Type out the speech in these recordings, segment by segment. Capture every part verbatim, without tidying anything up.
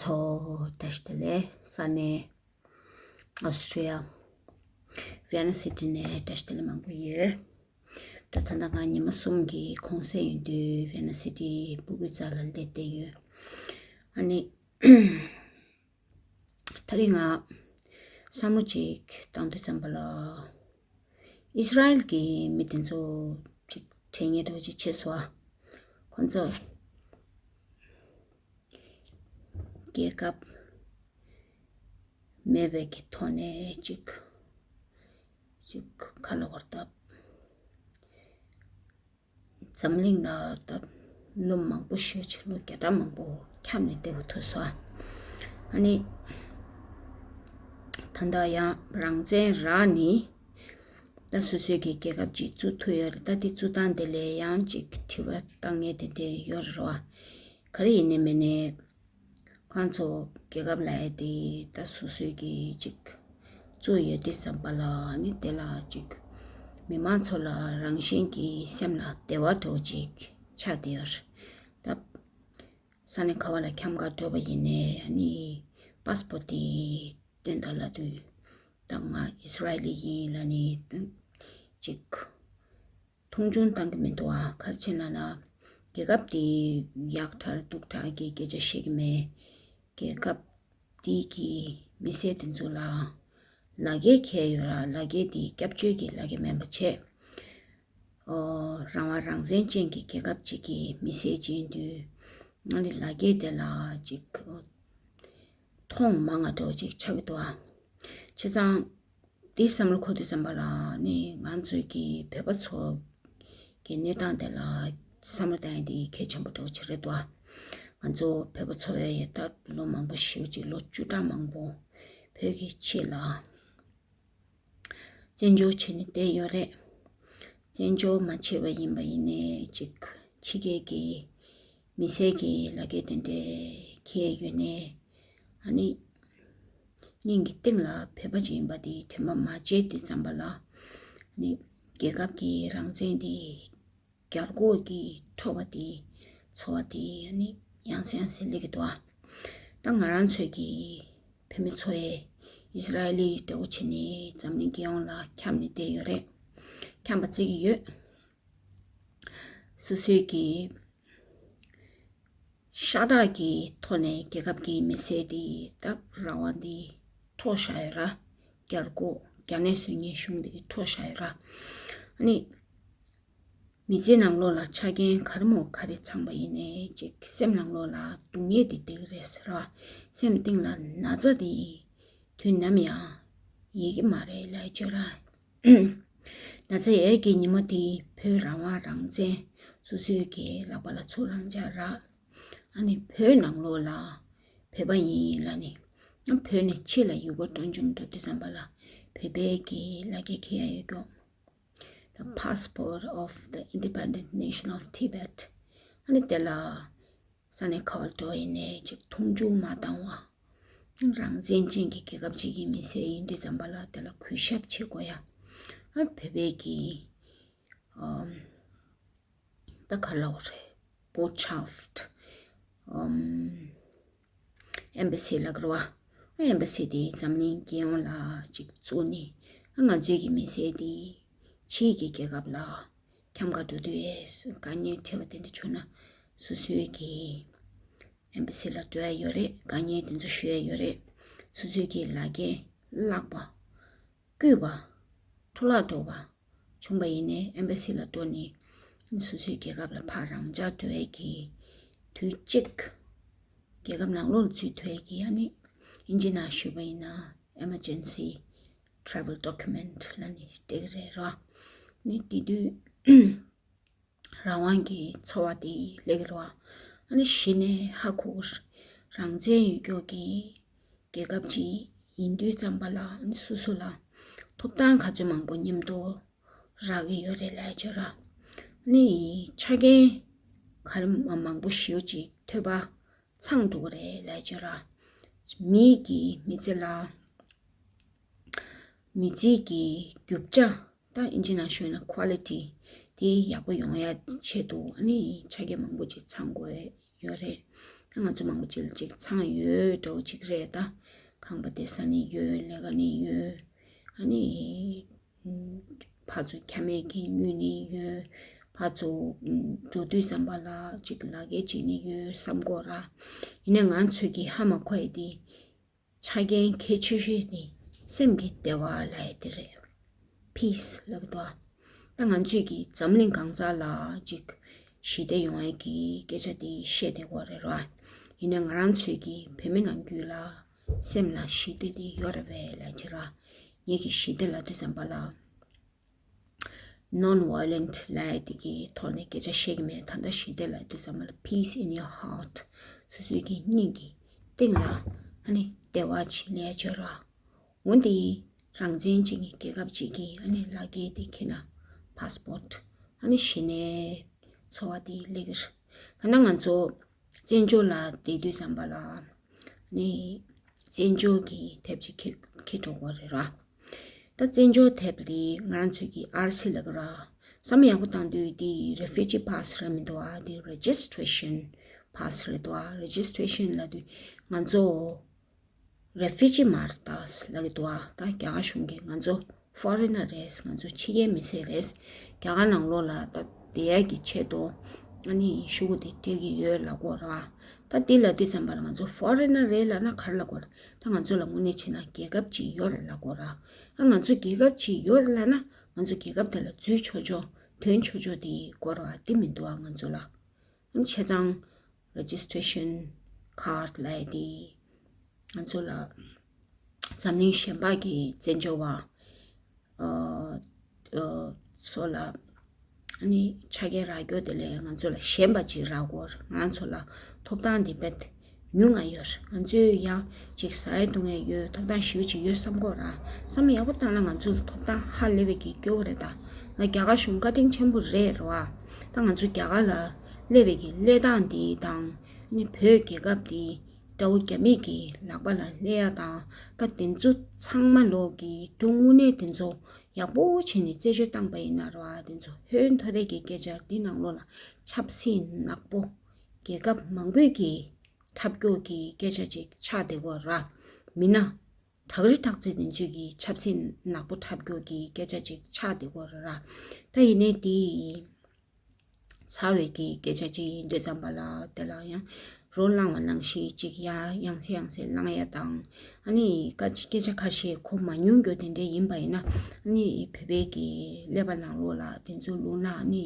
ཐོ་བཀྲ་ཤིས་བདེ་ལེགས། ས་གནས་ཨོ་སི་ཊྲེ་ལི་ཡ་ཝི་ཡེན་ན་སི་ཊི་ནས་བཀྲ་ཤིས་བདེ་ལེགས་མང་པོ་ཡོད། ད་ད་ལྟ་ང་ཉི་མ་གསུམ་གྱི་གུང་སེང་ཡིན་དུས་ཝི་ཡེན་ན་སི་ཊི་སྤུ་གུའི་རྩ་ལ་སླེབས་བསྡད་ཡོད། ཨ་ནི། དེ་རིང་ང་བསམ་བློ་ཅིག་བཏང་དུས་ཙམ་པ་ལ། ཨིས་ར་ཨེལ་གྱི་མི་དེ་ཚོ་ཅིག་དྲན་ངེས་འདྲ་བོ་ཅིག་བྱས་སོང་ཨ། ཁོ་ཚོ་རྒྱལ་ཁབ་མེད་པའི་གི་ཐོག་ནས་ཅིག་ཅིག་ག་རེ་ལབ་དགོས་རེད་ད། འཛམ་གླིང་ལ་ད་ལོ་མང་པོ་ཞེ་ཅིག་ལོ་བརྒྱ་ཕྲག་མང་པོ་འཁྱམས་ནས་བསྡད་པ་ཐུག་སོང་། ཨ་ནི། ད་ལྟ་ཡང་རང་བཙན་རག་ནི། ད་སོ་སོའི་གི་རྒྱལ་ཁབ་ཅིག་བཙུགས་ཐུབ་ཡོད་རེད། ད་དེ་བཙུགས་སྟངས་དེ་ལ་ཡང་ཅིག་དྲི་བ་བཏང་མཁན་དེ་འདྲས་ཡོད་རེད་བ། ག་རེ་ཡིན་ནའི་མིན་ནའི། ཁོང་ཚོ་རྒྱལ་ཁབ་ལབ་ཡ་དེ་ད་སོ་སོའི་གི་ཅིག་བཙུགས་ཡོད་དུས་ཙམ་པ་ལ་ནི་དེ་ལ་ཅིག་མི་མང་ཚོ་ལ་རང་བཞིན་གྱིས་སེམས་ལ་བདེ་བ་འདྲ་བོ་ཅིག་ཆགས་བསྡད་ཡོད་རེད། ད་ས་གནས་ག་བ་ལ་འཁྱམས་ག་འགྲོ་བ་ཡིན་ནའི་ནི་པ་སི་པོར་ཊི་དེ་སྟོན་དང་ལབ་དུས། ད་ང་ཨིས་ར་ཨེལ་ཡིན་ལབ་ནི་ཅིག་མཐོང་ཆུང་བཏང་གི་མི་འདུག་ཨ། ག་རེ་བྱས་ན་ན། རྒྱལ་ཁབ་དེ་ཡག་དྲག་སྡུག་དྲག་གི་སྐད་ཆ་བཤད་ཀྱི་མེད། རྒྱལ་ཁབ་དེ་གི་མི་སེར་དེ་ཚོ་ལ་ལག་འཁྱེར་འཁྱེར་ཡོད་ར། ལག་འཁྱེར་དེ་སྐྱབས་བཅོལ་གྱི་ལག་འཁྱེར་མིན་པ་བྱས། ཨོ། རང་དབང་རང་བཙན་ཅན་གྱི་རྒྱལ་ཁབ་ཅིག་གི་མི་སེར་ཅིག་ཡིན་དུས། ང་ནི་ལག་འཁྱེར་དེ་ལ་ཅིག་མཐོང་མང་ང་འདྲ་བོ་ཅིག་ཆགས་ཀྱི་འདུག་ཨ། བྱས་ཙང་། འདི་བསམ་བློ་འཁོར་དུས་ཙམ་པ་ལ་ནི་ང་ཚོའི་གི་བོད་པ་ཚོ་གི་གནས་སྟངས་དེ་ལ་བསམ་བློ་བཏང་ཡ་དེ་གལ་ཆེན་པོ་འདྲ་བོ་ཅིག་རེད་འདུག་ཨ། ང་ཚོ་བོད་པ་ཚོ་ཡ་ཡ་ད་ལོ་མང་པོ་ཞེ་པོ་ཅིག་ལོ་བཅུ་ཕྲག་མང་པོ་བོད་ཀྱི་ཆེད་ལ་བཙན་བྱོལ་བྱས་ནས་བསྡད་ཡོད་རེད། བཙན་བྱོལ་མ་བྱས་པ་ཡིན་པ་ཡིན་ནའི་ཅིག་ཕྱི་རྒྱལ་གྱི་མི་སེར་གྱི་ལག་འཁྱེར་དེ་འདྲས་འཁྱེར་ཡོད་ནའི། ཨ་ནི། སྙིང་གི་གཏིང་ལ་བོད་པ་ཅིག་ཡིན་པ་དེ་དྲན་པ་མ་བརྗེད་དུས་ཙམ་པ་ལ། ཨ་ནི། རྒྱལ་ཁབ་ཀྱི་རང་བཙན་དེ་རྒྱལ་སྒོ་གི་འཕྲོག་པ་དེ་ཚོར་བ་དེ་ཨ་ནི་ཡང་སེ་ཡང་སེ་སླེབས་ཀྱི་འདུག་ཨ། ད་ང་རང་ཚོའི་གི་བོད་མི་ཚོ་ཡས་ཨིས་ར་ཨེལ་ལི་འདྲ་བོ་བྱས་ནས་འཛམ་གླིང་རྒྱལ་ཡོངས་ལ་འཁྱམས་ནས་བསྡད་ཡོད་རེད། འཁྱམས་པ་བརྩི་གི་ཡོད། སོ་སོའི་གི་ཤ་ཁྲག་གི་ཐོག་ནས་རྒྱལ་ཁབ་ཀྱི་མི་སེར་དེ་ད་རང་དབང་དེ་འཕྲོག་བཞག་ཡོད་ར། རྒྱལ་སྒོ་རྒྱ་ནག་གཞུང་ནས་གཞུང་དེ་འཕྲོག་བཞག་ཡོད་ར། ཨ་ནི། མི་ཚེ་ནང་ལོགས་ལ་ཆ་རྐྱེན་ག་རེ་མོ་ག་རེ་ཚང་པ་ཡིན་ནའི་ཅིག་སེམས་ནང་ལོགས་ལ་སྡུག་བསྔལ་དེ་བསྡད་ཀྱི་རེད་ཟེར་བ། སེམས་གཏིང་ལ་ན་ཚ་དེ་དུས་ནམ་ཡང་ཡལ་གྱི་མ་རེད་ལབ་བརྗོད་ར། ན་ཚ་ཡལ་གྱི་ཉིན་མོ་དེ་བོད་རང་དབང་རང་བཙན་སོ་སོའི་གི་ལག་པ་ལ་ཚུར་རང་འཇགས་རག། ཨ་ནི་བོད་ནང་ལོགས་ལ་བོད་པ་ཡིན་ལབ་ནི། བོད་ནས་ཕྱི་ལ་ཡུལ་སྐོར་སྤྲོ་འཆམ་འགྲོ་དུས་ཙམ་པ་ལ་བོད་པའི་གི་ལག་འཁྱེར་འཁྱེར་ཡ་ཡོད་ཀྱོག The Passport of the Independent Nation of Tibet. ཨ་ནི་དེ་ལ་ས་གནས་ག་བར་འགྲོ་ཡིན་ནའི་ཅིག་མཐོང་ཆུང་མ་བཏང་བ། རང་བཙན་ཅན་གྱི་རྒྱལ་ཁབ་ཅིག་གི་མི་སེར་ཡིན་དུས་ཙམ་པ་ལ་དེ་ལ་གུས་ཞབས་བྱེད་དགོས་ཡ། ཨ་བོད་པའི་གི་ཨམ། ད་ག་ལབ་དགོས་རེད། Botschaft. ཨམ། Embassy ལབ་ཀྱི་རེད་བ། Embassy དེ་འཛམ་གླིང་རྒྱལ་ཡོངས་ལ་ཅིག་བཙུགས་ནས་ང་ཚོའི་གི་མི་སེར་དེ་ཕྱིའི་གི་རྒྱལ་ཁབ་ལ་འཁྱམས་ག་འགྲོ་དུས་དཀའ་ངལ་འཕྲད་པ་དེ་འདྲ་བྱུང་ན་སོ་སོའི་གི་Embassy ལ་འགྲོ་ཡ་ཡོད་རེད། དཀའ་ངལ་དེ་ཚོ་ཞུ་ཡ་ཡོད་རེད། སོ་སོའི་གི་ལག་འཁྱེར་བརླག་པ། རྐུས་པ། འཕྲོ་བརླག་འགྲོ་བ། བྱུང་བ་ཡིན་ནའི་Embassy ལ་འགྲོ་ནས་སོ་སོའི་རྒྱལ་ཁབ་ལ་ཕར་རང་འཇགས་འགྲོ་ཡས་ཀྱི་དུས་གཅིག་རྒྱལ་ཁབ་ནང་ལོགས་ལ་འཛུལ་ཐུབ་ཡས་ཀྱི་ཨ་ནི་ཨིན་ཇི་ནང་ཞུས་པ་ཡིན་ན་Emergency Travel Document ལབ་ནས་སྤྲད་ཀྱི་རེད་ར། ནི་དེ་དུས་རང་དབང་གི་ཚོར་བ་དེ་སླེབས་ཀྱི་རེད་བ། ཨ་ནི་གཞི་ནས་ཧ་གོ་གི་རེད། རང་བཙན་ཡོད་ཀྱོག་གི་རྒྱལ་ཁབ་ཅིག་ཡིན་དུས་ཙམ་པ་ལ་ཨ་ནི་སོ་སོ་ལ་ཐོབ་ཐང་ག་ཚོད་མང་པོ་མཉམ་དུ་རག་གི་ཡོད་རེད་ལབ་བརྗོད་ར། ཨ་ནི་ཆ་རྐྱེན་ག་རེ་མང་པོ་ཞེ་པོ་ཅིག་ཐོབ་པ་ཚང་འགྲོ་གི་རེད་ལབ་བརྗོད་ར། མི་གི་མི་ཚེ་ལ་མི་ཚེ་གི་རྒྱུ་ཆ། ད་ཨིན་ཇི་ནང་ཞུས་ན་quality དེ་ཡག་པོ་ཡོང་ཡ་ཆེད་དུ་ཨ་ནི་ཆ་རྐྱེན་མང་པོ་ཅིག་ཚང་དགོས་ཡོད་རེད། ད་ང་ཚོ་མང་པོ་ཅིག་ལ་ཅིག་ཚང་ཡོད་འདྲ་བོ་ཅིག་རེད་ད། ཁང་པ་བསྡད་ས་ནི་ཡོད། ལས་ཀ་ནི་ཡོད། ཨ་ནི་ཕར་ཚུར་ཁྱམས་ཀྱི་དངུལ་ནི་ཡོད། ཕར་ཚུར་འགྲོ་དུས་ཙམ་པ་ལ་ཅིག་ལག་འཁྱེར་ཅིག་ནི་ཡོད་བསམ་གོ་ར། ཡིན་ནའི་ང་ཚོས་ཀྱི་ཧ་མ་གོ་ཡ་དེ། ཆ་རྐྱེན་གལ་ཆེ་ཤོས་ནི་སེམས་ཀྱི་བདེ་བ་ལབ་ཡ་དེ་རེད། Peace ལབ་ཀྱི་འདུག་ཨ། ད་ང་ཚོས་ཀྱི་འཛམ་གླིང་གང་ས་ལ་ཅིག་ཞི་བདེ་ཡོང་ཡ་གི་སྐད་ཆ་དེ་བཤད་བསྡད་ཀྱི་ཡོད་རེད་ར། ཡིན་ནའི་ང་རང་ཚོས་ཀྱི་བོད་མི་ནང་ཁུལ་ལ་སེམས་ལ་ཞི་བདེ་དེ་ཡོད་རེད་པས་ལབ་ཀྱི་ར། ངེད་ཀྱི་ཞི་བདེ་ལབ་དུས་ཙམ་པ་ལ། Non-violent ལབ་ཡ་དེ་གི་ཐོག་ནས་སྐད་ཆ་བཤད་ཀྱི་མེད། ད་ལྟ་ཞི་བདེ་ལབ་དུས་ཙམ་པ་ལ་peace in your heart སོ་སོའི་གི་སྙིང་གི་གཏིང་ལ་ཨ་ནི་བདེ་བ་ཅིག་སླེབས་ཡ་ཅིག་ཡོད་ར། འོན་ཏེ་རང་བཙན་ཅན་གྱི་རྒྱལ་ཁབ་ཅིག་གི་ཨ་ནི་ལག་འཁྱེར་དེ་འཁྱེར་ན། Passport ཨ་ནི་གཞི་ནས་འཚོ་བ་དེ་སླེབས་ཀྱི་རེད། ད་ནང་ང་ཚོ་བཙན་བྱོལ་ལ་བསྡད་དུས་ཙམ་པ་ལ་ནི་བཙན་བྱོལ་གྱི་དེབ་ཅིག་འཁྱེར་འཁྱེར་འགྲོ་དགོས་རེད་ར། ད་བཙན་བྱོལ་དེབ་དེ་ང་རང་ཚོའི་གི་ཨར་སི་ལབ་ཀྱི་ར། བསམ་ཡག་པོ་བཏང་དུས་དེ་refugee pass རེད་མི་འདུག་ཨ། དེ་registration pass རེད་འདུག་ཨ། Registration ལབ་དུས་ང་ཚོ་refugee མ་རེད་ད་ལབ་ཀྱི་འདུག་ཨ། ད་རྒྱ་གར་གཞུང་གིས་ང་ཚོ་foreigner རེད། ང་ཚོ་ཕྱི་རྒྱལ་མི་སེར་རེད། རྒྱ་གར་ནང་ལོགས་ལ་ད་བསྡད་ཡག་གི་ཆེད་དུ་ཨ་ནི་ཤོག་གུ་དེ་སྤྲད་ཀྱི་ཡོད་ལབ་ཀྱི་ཡོད་ར། ད་དེ་ལབ་དུས་ཙམ་པ་ལ་ང་ཚོ་foreigner རེད་ལབ་ན་ག་རེ་ལབ་དགོས་རེད། ད་ང་ཚོ་ལ་དངོས་གནས་བྱས་ན་རྒྱལ་ཁབ་ཅིག་ཡོད་རེད་ལབ་དགོས་ར། ཨ་ང་ཚོ་རྒྱལ་ཁབ་ཅིག་ཡོད་རེད་ལབ་ན་ང་ཚོ་རྒྱལ་ཁབ་དེ་ལ་འཛུལ་ཆོག་ཆོག་ཐོན་ཆོག་ཆོག་དེ་དགོས་ར། དེ་མི་འདུག་ཨ། ང་ཚོ་ལ་ཨ་ནི་བྱས་ཙང་registration card ལབ་ཡ་དེ་ང་ཚོ་ལ་འཛམ་གླིང་གཞན་པ་གི་བཙན་བྱོལ་བ་ཨ་ཨ་ཚོ་ལ་ཨ་ནི་ཆ་རྐྱེན་རག་རྒྱུ་དེ་ལས་ང་ཚོ་ལ་ཞན་པ་ཅིག་རག་གོ། ང་ཚོ་ལ་ཐོབ་ཐང་དེ་རྦད་ཉུང་ང་ཡོད། ང་ཚོས་ཡང་ཅིག་ཟ་ཡ་འཐུང་ཡ་ཡོད། ཐོབ་ཐང་ཞེ་པོ་ཅིག་ཡོད་བསམ་གོ་ར། བསམ་ཡག་པོ་བཏང་ན་ང་ཚོ་ལ་ཐོབ་ཐང་ཧ་ལས་པའི་གི་སྐྱོ་བོ་རེད་ད། ང་རྒྱ་གར་གཞུང་བཀའ་དྲིན་ཆེན་པོ་རེད་ར། ད་ང་ཚོ་རྒྱ་གར་ལ་སླེབས་པའི་གི་སླེབས་སྟངས་འདི་དང་ནི་བོད་རྒྱལ་ཁབ་འདི་དགྲ་བོ་རྒྱ་མི་གི་ལག་པ་ལ་སླེབས་ཡ་དང་། ད་དེ་ཚོ་ཚང་མ་ལོག་གི་འབྲུ་དངོས་གནས་དེ་ཚོ་ཡག་པོ་བྱས་ནས་རྩད་གཅོད་བཏང་པ་ཡིན་ན་ར། དེ་ཚོ་ཧོན་ཐོ་རེ་གི་སྐད་ཆ་འདི་ནང་ལོགས་ལ་ཆབ་སྲིད་ནག་པོ་རྒྱལ་ཁབ་མང་པོའི་གི་འཁྲབ་སྐྱོར་གྱི་སྐད་ཆ་ཅིག་ཆགས་བསྡད་ཀྱི་ཡོད་ར། མི་སྣ་བྲག་རི་བྲག་རྩེ་དེ་ཚོའི་གི་ཆབ་སྲིད་ནག་པོ་འཁྲབ་སྐྱོར་གྱི་སྐད་ཆ་ཅིག་ཆགས་བསྡད་ཀྱི་ཡོད་ར། ད་ཡིན་ནའི་དེ་ཚར་བའི་གི་སྐད་ཆ་ཅིག་ཡིན་དུས་ཙམ་པ་ལ་དེ་ལ་ཡང་རོ་ལངས་པ་ནང་བཞིན་ཅིག་ཡ་ཡང་སེ་ཡང་སེ་ལངས་ཡ་དང་། ཨ་ནི་སྐད་ཆ་ཁ་ཤས་གོ་མ་མྱོང་རྒྱུ་དེ་འདྲས་ཡིན་པ་ཡིན་ན། ཨ་ནི་བོད་པའི་གི་ཀླད་པ་ནང་ལོགས་ལ་དེ་ཚོ་བླུགས་ན་ཨ་ནི་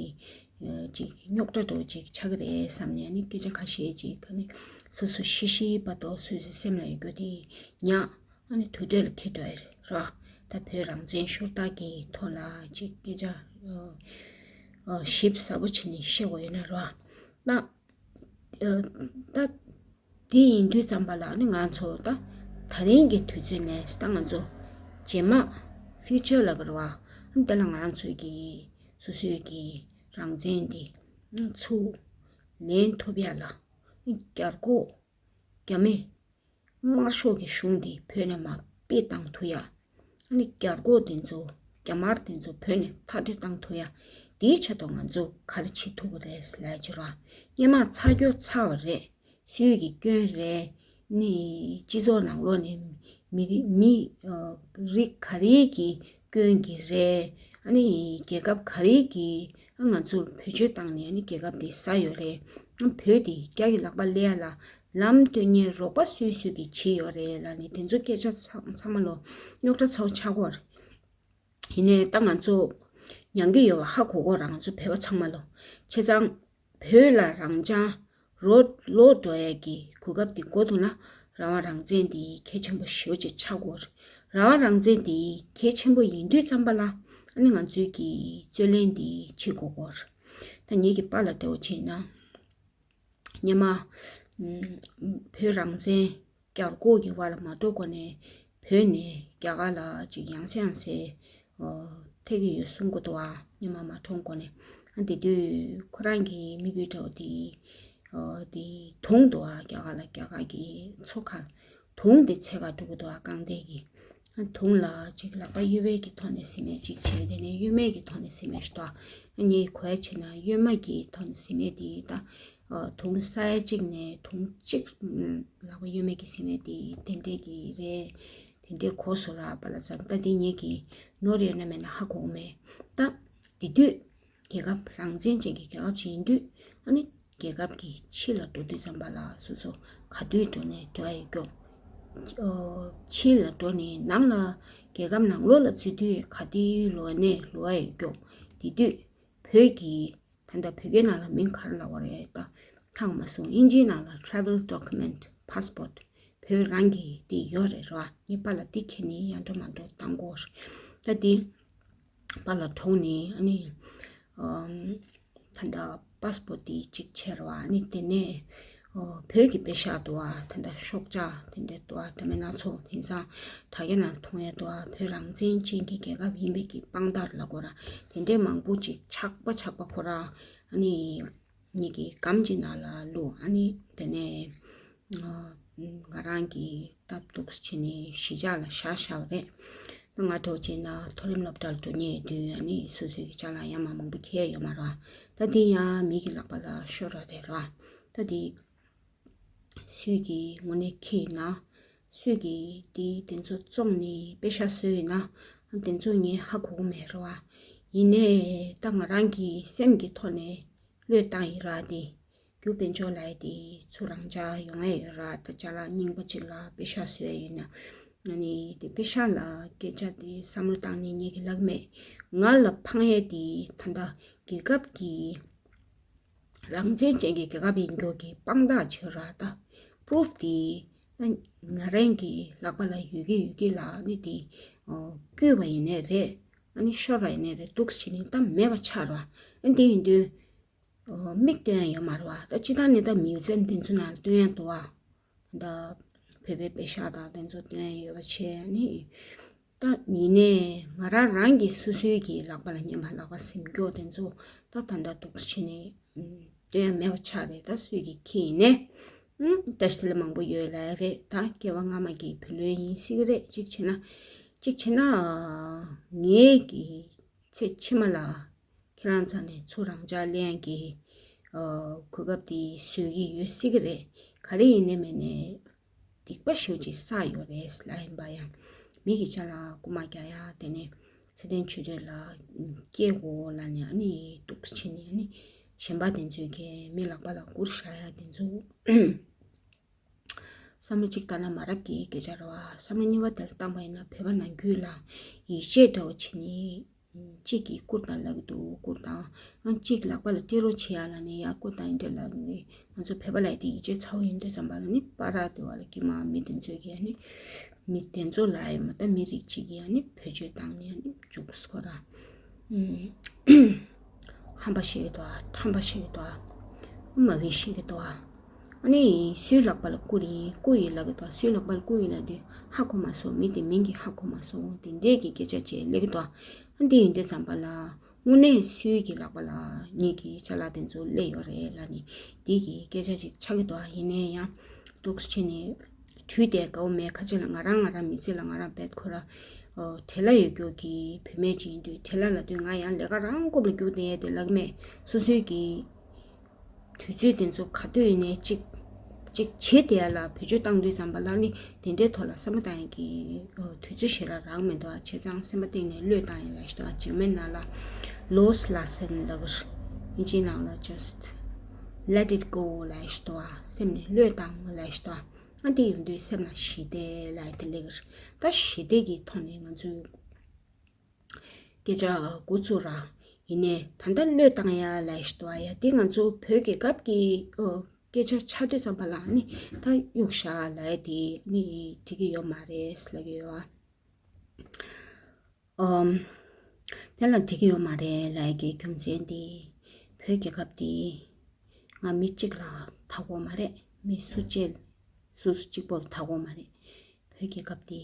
ཅིག་རྙོག་དྲ་འདྲ་བོ་ཅིག་ཆགས་ཀྱི་རེད་བསམ་ནས། ཨ་ནི་སྐད་ཆ་ཁ་ཤས་ཅིག་ཨ་ནི་སོ་སོ་ཤི་ཤི་བར་དུ་སོ་སོའི་སེམས་ལ་ཡོད་རྒྱུ་དེ་ཉག་ཨ་ནི་དུར་ཁྲོད་ལ་འཁྱེར་འགྲོ་ཡ་རེད་ར། ད་བོད་རང་བཙན་ཤོར་སྟངས་ཀྱི་ཐོག་ལ་ཅིག་སྐད་ཆ་ཨ་ཨ་ཞིབ་ཚགས་པོ་བྱས་ནས་བཤད་དགོས་ཡོད་ན་ར། ད་ཨ་ད་དེ་ཡིན་དུས་ཙམ་པ་ལ་ནི་ང་ཚོ་ད་ད་རིང་གི་དུས་ཚོད་ནས་ད་ང་ཚོ་རྗེས་མ་future ལབ་དགོས་རེད་བ། དེ་ལ་ང་རང་ཚོའི་གི་སོ་སོའི་གི་རང་བཙན་དེ་ཚུར་ལེན་ཐུབ་ཡ་ལ་རྒྱ་རྒོག་རྒྱ་མི་དམར་ཤོག་གི་གཞུང་འདི་བོད་ནས་མར་ཕུད་བཏང་ཐུབ་ཡ། ཨ་ནི་རྒྱ་རྒོག་དེ་ཚོ་རྒྱ་དམར་དེ་ཚོ་བོད་ནས་མཐར་སྐྲོད་བཏང་ཐུབ་ཡ། དེའི་ཆེད་དུ་ང་ཚོ་ག་རེ་བྱེད་ཐུབ་ཀྱི་རེད་ལབ་ཀྱི་ར། སྔོན་མ་ཚར་རྒྱུ་ཚར་བ་རེད། སུས་ཀྱི་སྐྱོན་རེད། ནི་སྤྱི་ཚོགས་ནང་ལོགས་ནས་མི་རི་མི་ཨ་རིགས་ག་རེ་གི་སྐྱོན་གྱི་རེད། ཨ་ནི་རྒྱལ་ཁབ་ག་རེ་གི་ཨ་ང་ཚོར་བེད་སྤྱོད་བཏང་ནས་ཨ་ནི་རྒྱལ་ཁབ་དེ་ཟ་ཡོད་རེད། ཨ་བོད་དེ་རྒྱ་གི་ལག་པ་སླེབས་ཡ་ལ་ལམ་སྟོན་མཁན་རོགས་པ་སུས་སུས་ཀྱིས་བྱས་ཡོད་རེད་ལབ་ནས་དེ་ཚོ་སྐད་ཆ་ཚང་ཚང་མ་ལོ་རྙོག་དྲ་ཚ་བོ་ཆགས་ཀྱི་ཡོད་རེད། ཡིན་ནའི་ད་ང་ཚོ་མྱང་གི་ཡོད་པ་ཧ་གོ་གོ་ར། ང་ཚོ་བོད་པ་ཚང་མ་ལོ། བྱས་ཙང་བོད་ལ་རང་ཅང་རོ་ལོག་འགྲོ་ཡ་གི་གོ་སྐབས་དེ་གོ་ཐུབ་ན་རང་དབང་རང་བཙན་དེ་གལ་ཆེན་པོ་ཞེ་པོ་ཅིག་ཆགས་ཀྱི་ཡོད་རེད། རང་དབང་རང་བཙན་དེ་གལ་ཆེན་པོ་ཡིན་དུས་ཙམ་པ་ལ་ཨ་ནི་ང་ཚོའི་གི་རྩོད་ལེན་དེ་བྱེད་དགོས་ཀྱི་ཡོད་རེད། ད་ངེད་ཀྱི་པཱ་ལགས་འདྲ་བོ་བྱས་ན། སྔོན་མ་ཨུམ་བོད་རང་བཙན་རྒྱ་རྒོག་གི་བར་ལ་མ་འགྲོ་གོང་ནས་བོད་ནས་རྒྱ་གར་ལ་ཅིག་ཡང་སེ་ཡང་སེ་ཨོ་ཐེག་གི་ཡོད་གསུང་གི་འདུག་ཨ། སྔོན་མ་མ་གྲོངས་གོང་ནས། ཨ་དེ་དུས་ཁོ་རང་གི་མི་རྒྱུད་འདྲ་བོ་དེ་ཨོ་དེ་དུང་འདུག་ཨ། རྒྱ་གར་ལ་རྒྱ་གར་གི་མཚོ་ཁ་དུང་དེ་འཚོལ་ག་འགྲོ་གི་འདུག་ཨ། རྐང་སྟེགས་ཀྱི་ཨ་དུང་ལ་ཅིག་ལག་པ་གཡོན་མའི་གི་ཐོག་ནས་ཟིན་མེད་ཅིག་བྱས། དེ་ནས་གཡོན་མའི་གི་ཐོག་ནས་ཟིན་མེད་ཞིག་འདུག་ཨ། ངས་གོ་ཡ་བྱས་ན་གཡོན་མ་གི་ཐོག་ནས་ཟིན་མེད་དེ་ད་ ཨ་དུང་ས་ཡ་གཅིག་ནས་དུང་གཅིག་ལག་པ་གཡོན་མེད་ཀྱི་ཟིན་མེད་དེ་དེ་འདྲས་ཀྱི་རེད། དེ་འདྲས་གོ་སོང་ར། པཱ་ལགས་ཚང་ད་དེ་ངེད་ཀྱིས་ནོར་ཡོད་ན་མེད་ན་ཧ་གོ་མེད། ད་དེ་དུས་རྒྱལ་ཁབ་རང་བཙན་ཅན་གྱི་རྒྱལ་ཁབ་ཅིག་ཡིན་དུས། ཨ་ནི་རྒྱལ་ཁབ་ཀྱི་ཕྱི་ལ་འགྲོ་དུས་ཙམ་པ་ལ་སོ་སོ་ག་དུས་འགྲོ་ནས་འགྲོ་ཡ་ཡོད་ཀྱོག་ཕྱི་ལ་འགྲོ་ནས་ནང་ལ་རྒྱལ་ཁབ་ནང་ལོགས་ལ་འཛུལ་དུས་ག་དུས་ལོག་ནས་ལོག་ཡ་ཡོད་ཀྱོག་དེ་དུས་བོད་ཀྱི་ད་ལྟ་བོད་སྐད་ནང་ལ་མིང་ག་རེ་ལབ་པ་རེད། ད་ཧ་གོ་མ་སོང་། ཨིན་ཇིའི་ནང་ལ་travel document, passport, བོད་རང་གི་དེ་ཡོད་རེད་ར། ངས་པཱ་ལགས་དེ་ཁྱེར་ནས་ཡར་འགྲོ་མར་འགྲོ་བཏང་དགོས། ད་དེ་པཱ་ལགས་གྲོངས་ནས་ཨ་ནི་ཨམ་ད་ལྟ་པཱ་སི་པོར་ཊི་དེ་གཅིག་བྱས་ར། ཨ་ནི་དེ་ནས་ཨོ་བོད་ཀྱི་པེ་ཤག་འདུག་བ། ད་ལྟ་ཤོག་ཆག་དེ་འདྲ་འདུག་བ། འདྲ་མིན་སྣ་ཚོགས་དེང་སང་དྲ་རྒྱ་ནང་མཐོང་ཡ་འདུག་བ། བོད་རང་བཙན་ཅན་གྱི་རྒྱལ་ཁབ་ཡིན་པའི་གི་དཔང་རྟགས་ལབ་དགོས་ར། དེ་འདྲའི་མང་པོ་ཅིག་ཆག་པ་ཆག་པ་ཁོ་ར། ཨ་ནི་ངེད་ཀྱི་སྒམ་གྱི་ནང་ལ་བླུགས། ཨ་ནི་དེ་ནས་ང་རང་གི་སྟབས་སྡུག་བྱས་ནས་གཞིས་ཆགས་ལ་བཞག་བཞག་པ་རེད། ང་འདྲ་བོ་བྱས་ན་མཐོ་རིམ་སློབ་གྲྭར་འགྲོ་མཁན་དུས་ཨ་ནི་སོ་སོའི་གི་ཅ་ལག་ཡར་མར་མང་པོ་འཁྱེར་ཡོད་མ་རེད་བ། ད་དེ་ཡང་མི་གི་ལག་པ་ལ་ཤོར་བ་རེད་ར། ད་དེ་སུས་གི་དངོས་གནས་འཁྱེར་ཡིན་ན། སུས་གི་དེ་དེ་ཚོ་བཙོངས་ནས་པེ་ཤག་བཟོས་ཡིན་ན། དེ་ཚོ་ངས་ཧ་གོ་གི་མེད་རེད་བ། ཡིན་ནའི་ད་ང་རང་གི་སེམས་ཀྱི་ཐོག་ནས་བློས་བཏང་ཡིན་ར། དེ་རྒྱུ་དཔལ་འབྱོར་ལབ་ཡ་དེ་ཚུར་རང་འཇགས་ཡོང་ཡ་ཡོད་ར། ད་ཅ་ལག་རྙིང་པ་ཅིག་ལ་པེ་ཤག་བཟོས་ཡ་ཡིན་ན། ཨ་ནི་དེ་པེ་ཤག་ལ་སྐད་ཆ་དེ་བསམ་བློ་བཏང་ནས་ངེད་ཀྱི་ལབ་མེད། ང་ལ་ཕངས་ཡ་དེ་ད་ལྟ་རྒྱལ་ཁབ་ཀྱི་རང་བཙན་ཅན་གྱི་རྒྱལ་ཁབ་ཡིན་རྒྱུ་གི་དཔང་རྟགས་བྱོས་ར། ད་པུ་རུབ་དེ་ང་རང་གི་ལག་པ་ལ་ཡོད་ཀྱི་ཡོད་ཀྱི་ལ་ཨ་ནི་དེ་ཨོ་བརྐུས་པ་ཡིན་ནའི་རེད། ཨ་ནི་ཤོར་བ་ཡིན་ནའི་རེད། འདུག་སེ་བྱས་ནས་ད་མེད་པ་ཆགས་ར། ཨ་ནི་དེ་ཡིན་དུས་ཨོ་མིག་སྟོན་ཡ་ཡོད་མ་རེད་བ། ད་སྤྱིར་བཏང་ནས་ད་མིའུ་ཛེམ་དེ་ཚོ་ནང་ལ་སྟོན་ཡ་འདུག་བ། ད་བོད་པའི་པེ་ཤག་དང་དེ་ཚོ་སྟོན་ཡ་ཡོད་པ་བྱས། ཨ་ནི་ད་ཡིན་ནའི་ང་རང་རང་གི་སོ་སོའི་གི་ལག་པ་ལ་ཉན་པ་ལག་པ་ཟིན་སྐྱོ་དེ་ཚོ་ད་ད་ལྟ་འདུག་སེ་བྱས་ནས་ཨུམ་སྟོན་ཡ་མེད་པ་ཆགས་རེད། ད་སུས་གི་ཁྱེར་ཡིན་ནའི་ཨུམ་བཀྲ་ཤིས་བདེ་ལེགས་མང་པོ་ཡོད་ལབ་ཡ་རེད། ད་སྐྱེ་བ་སྔ་མ་གི་བུ་ལོན་ཡིན་སྲིད་གི་རེད། གཅིག་བྱས་ན་གཅིག་བྱས་ན་ངེད་ཀྱི་ཚེ་ཕྱི་མ་ལ་ཁྱེད་རང་རྩ་ནས་ཚུར་རང་འཇགས་ལེན་གྱི་ཨ་གོ་སྐབས་དེ་བཟོ་གི་ཡོད་སྲིད་གི་རེད། ག་རེ་ཡིན་ནའི་མིན་ནའི་སྡིག་པ་ཞེ་པོ་ཅིག་བསགས་ཡོད་རེད་ལབ་ཡིན་པ་ཡང་། མི་གི་ཅ་ལག་རྐུ་མ་རྒྱག་ཡ། དེ་ནས་ཚེ་བརྟན་ཆོས་སྒྲོན་ལ་སྐྱེལ་དགོས་ལབ་ནས་ཨ་ནི་འདུག་སེ་བྱས་ནས་ཨ་ནི་གཞན་པ་དེ་ཚོའི་གི་མི་ལག་པ་ལ་བསྐུར་བཞག་ཡ་དེ་ཚོ། བསམ་བློ་གཅིག་བཏང་ན་མ་རབས་ཀྱི་སྐད་ཆ་རེད་བ། བསམ་བློ་གཉིས་པ་དེ་ལ་བཏང་པ་ཡིན་ན་བོད་པ་ནང་ཁུལ་ལ་ཡིད་ཆེས་འདྲ་བོ་བྱེད་ནི། གཅིག་གིས་བསྐུར་བཏང་ལབ་ཀྱི་འདུག་བསྐུར་བཏང་། ཨང་གཅིག་ལག་པ་ལ་སྤྲད་རོགས་བྱེད་ཡ་ལབ་ནས་ཡར་བསྐུར་བཏང་ཡིན་འདྲ་ལབ་ནས། ང་ཚོ་བོད་པ་ལ་ཡ་དེ་ཡིད་ཆེས་ཚ་བོ་ཡིན་དུས་ཙམ་པ་ལ་ནི་པ་ར་དེ་བ་ལ་ཀྱི་མ་མི་དེ་ཚོས་ཀྱི་ཡ་ནི། མི་དེ་ཚོ་ལ་ཡ་མ་ད་མི་རིགས་གཅིག་གི་ཡ་ནི་བེད་སྤྱོད་བཏང་ནས་ཡ་ནི་འཇུག་སྐོར་ར། ཧམ་པ་ཤེས་ཀྱི་འདུག་ཁྲམ་པ་ཤེས་ཀྱི་འདུག་མ་བི་ཤེས་ཀྱི་འདུག་ཨ་ནི་སུའི་ལག་པ་ལ་བསྐུར་ཡིན་བསྐུར་ཡིན་ལབ་ཀྱི་འདུག་སུའི་ལག་པ་ལ་བསྐུར་ཡིན་ལབ་དུས་ཧ་གོ་མ་སོང་། མི་དེ་མིང་གི་ཧ་གོ་མ་སོང་། དེ་འདྲས་ཀྱི་སྐད་ཆ་བྱས་ལབ་ཀྱི་འདུག་ཨ་འདི་ཡིན་དུས་ཙམ་པ་ལ་དངོས་གནས་སུའི་གི་ལག་པ་ལ་ངེད་ཀྱི་ཅ་ལག་དེ་ཚོ་སླེབས་ཡོད་རེད་ལབ་ནས་འདི་གི་སྐད་ཆ་ཅིག་ཆགས་ཀྱི་འདུག་ཡིན་ནའི་ཡང་འདུག་སེ་བྱས་ནས། དུས་དེ་དགའ་བོ་མེད། ཁ་ཆེ་ལ་ང་རང་ང་རང་མི་ཚེ་ལ་ང་རང་བེད་ཁོ་ར་ཨོ་བྲེལ་བ་ཡོད་རྒྱུ་གི་བུད་མེད་ཅིག་ཡིན་དུས། བྲེལ་བ་ལབ་དུས་ང་ཡང་ལས་ཀ་རང་རྐུབ་ལ་རྒྱུག་བསྡད་ཡས་དེ་ལབ་ཀྱི་མེད། སོ་སོའི་གི་དུས་ཚོད་དེ་ཚོ་ག་དུས་ཡིན་ནའི་གཅིག་གཅིག་བྱེད་བསྡད་ཡ་ལ་བེད་སྤྱོད་བཏང་དུས་ཙམ་པ་ལ་ནི་དེ་འདྲའི་ཐོག་ལ་བསམ་བློ་བཏང་ཡས་ཀྱི་ཨོ་དུས་ཚོད་ཞེ་དྲག་རག་མི་འདུག་བྱས་ཙང་སེམས་པ་གཏིང་ནས་བློས་བཏང་ཡས་ལབ་ཤི་འདུག་འཇར་མན་ནང་ལ་ལོས་ལ་སན་ལབ་ཀྱི་རེད། ཨིན་ཇིའི་ནང་ལ་just let it go ལབ་ཤི་འདུག་སེམས་ནས་བློས་བཏང་ལབ་ཤི་འདུག་ཨ་འདི་ཡོང་དུས་སེམས་ལ་ཞི་བདེ་ལབ་ཡ་དེ་སླེབས་ཀྱི་རེད། ད་ཞི་བདེ་གི་ཐོག་ནས་ང་ཚོས་སྐད་ཆ་འགོ་བཙུགས་ར། ཡིན་ནའི་ད་ལྟ་བློས་བཏང་ཡ་ལབ་ཡ་ཞིག་འདུག་ཨ། ཡ་དེ་ང་ཚོ་བོད་རྒྱལ་ཁབ་ཀྱི་ཨོ་སྐད་ཆ་ཆགས་དུས་ཙམ་པ་ལ་ནི་ད་གཡུག་བཞག་ལབ་ཡ་དེ་ནི་འགྲིག་གི་ཡོད་མ་རེད་ལབ་ཀྱི་ཡོད་ཨ། ཨོམ། དེ་ལ་འགྲིག་གི་ཡོད་མ་རེད་ལབ་ཡ་གི་རྒྱུ་མཚན་དེ། བོད་རྒྱལ་ཁབ་དེ་ང་མི་གཅིག་ལ་ཐག་གོ་མ་རེད། མི་སུ་གཅིག་སུ་སུ་གཅིག་པོ་ལ་ཐག་གོ་མ་རེད། བོད་རྒྱལ་ཁབ་དེ་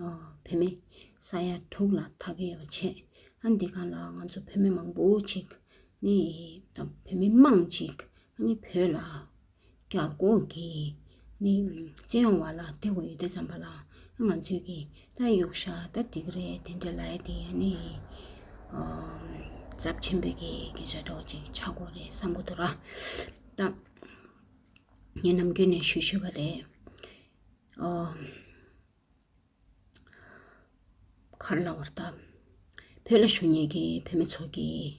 ཨ་བོད་མི་ས་ཡ་དྲུག་ལ་ཐག་གི་ཡོད་པ་བྱས། ཨ་འདི་གང་ལ་ང་ཚོ་བོད་མི་མང་པོ་ཅིག་ནི་ད་བོད་མི་མང་ཅིག་ནི་བོད་ལ་རྒྱལ་སྒོ་གི་ནི་བཙན་གཡོག་བ་ལ་བསྡད་དགོས་ཡོད་དུས་ཙམ་པ་ལ་ང་ཚོས་ཀྱི་ད་གཡུག་བཞག་ད་འགྲིག་རེད་དེ་འདྲ་ལབ་ཡ་དེ་ཡ་ནི་ཨ་ཚབས་ཆེན་པོའི་གི་སྐད་ཆ་འདྲ་བོ་ཅིག་ཆགས་དགོས་རེད་བསམ་གི་འདུག་ར། ད་ངས་ནམ་རྒྱུན་ནས་ཞུ་ཞུ་བ་རེད། ཨོ། ག་རེ་ལབ་དགོས་རེད་ད། བོད་ལ་བཞུགས་མཁན་གྱི་བོད་མི་ཚོ་གིས་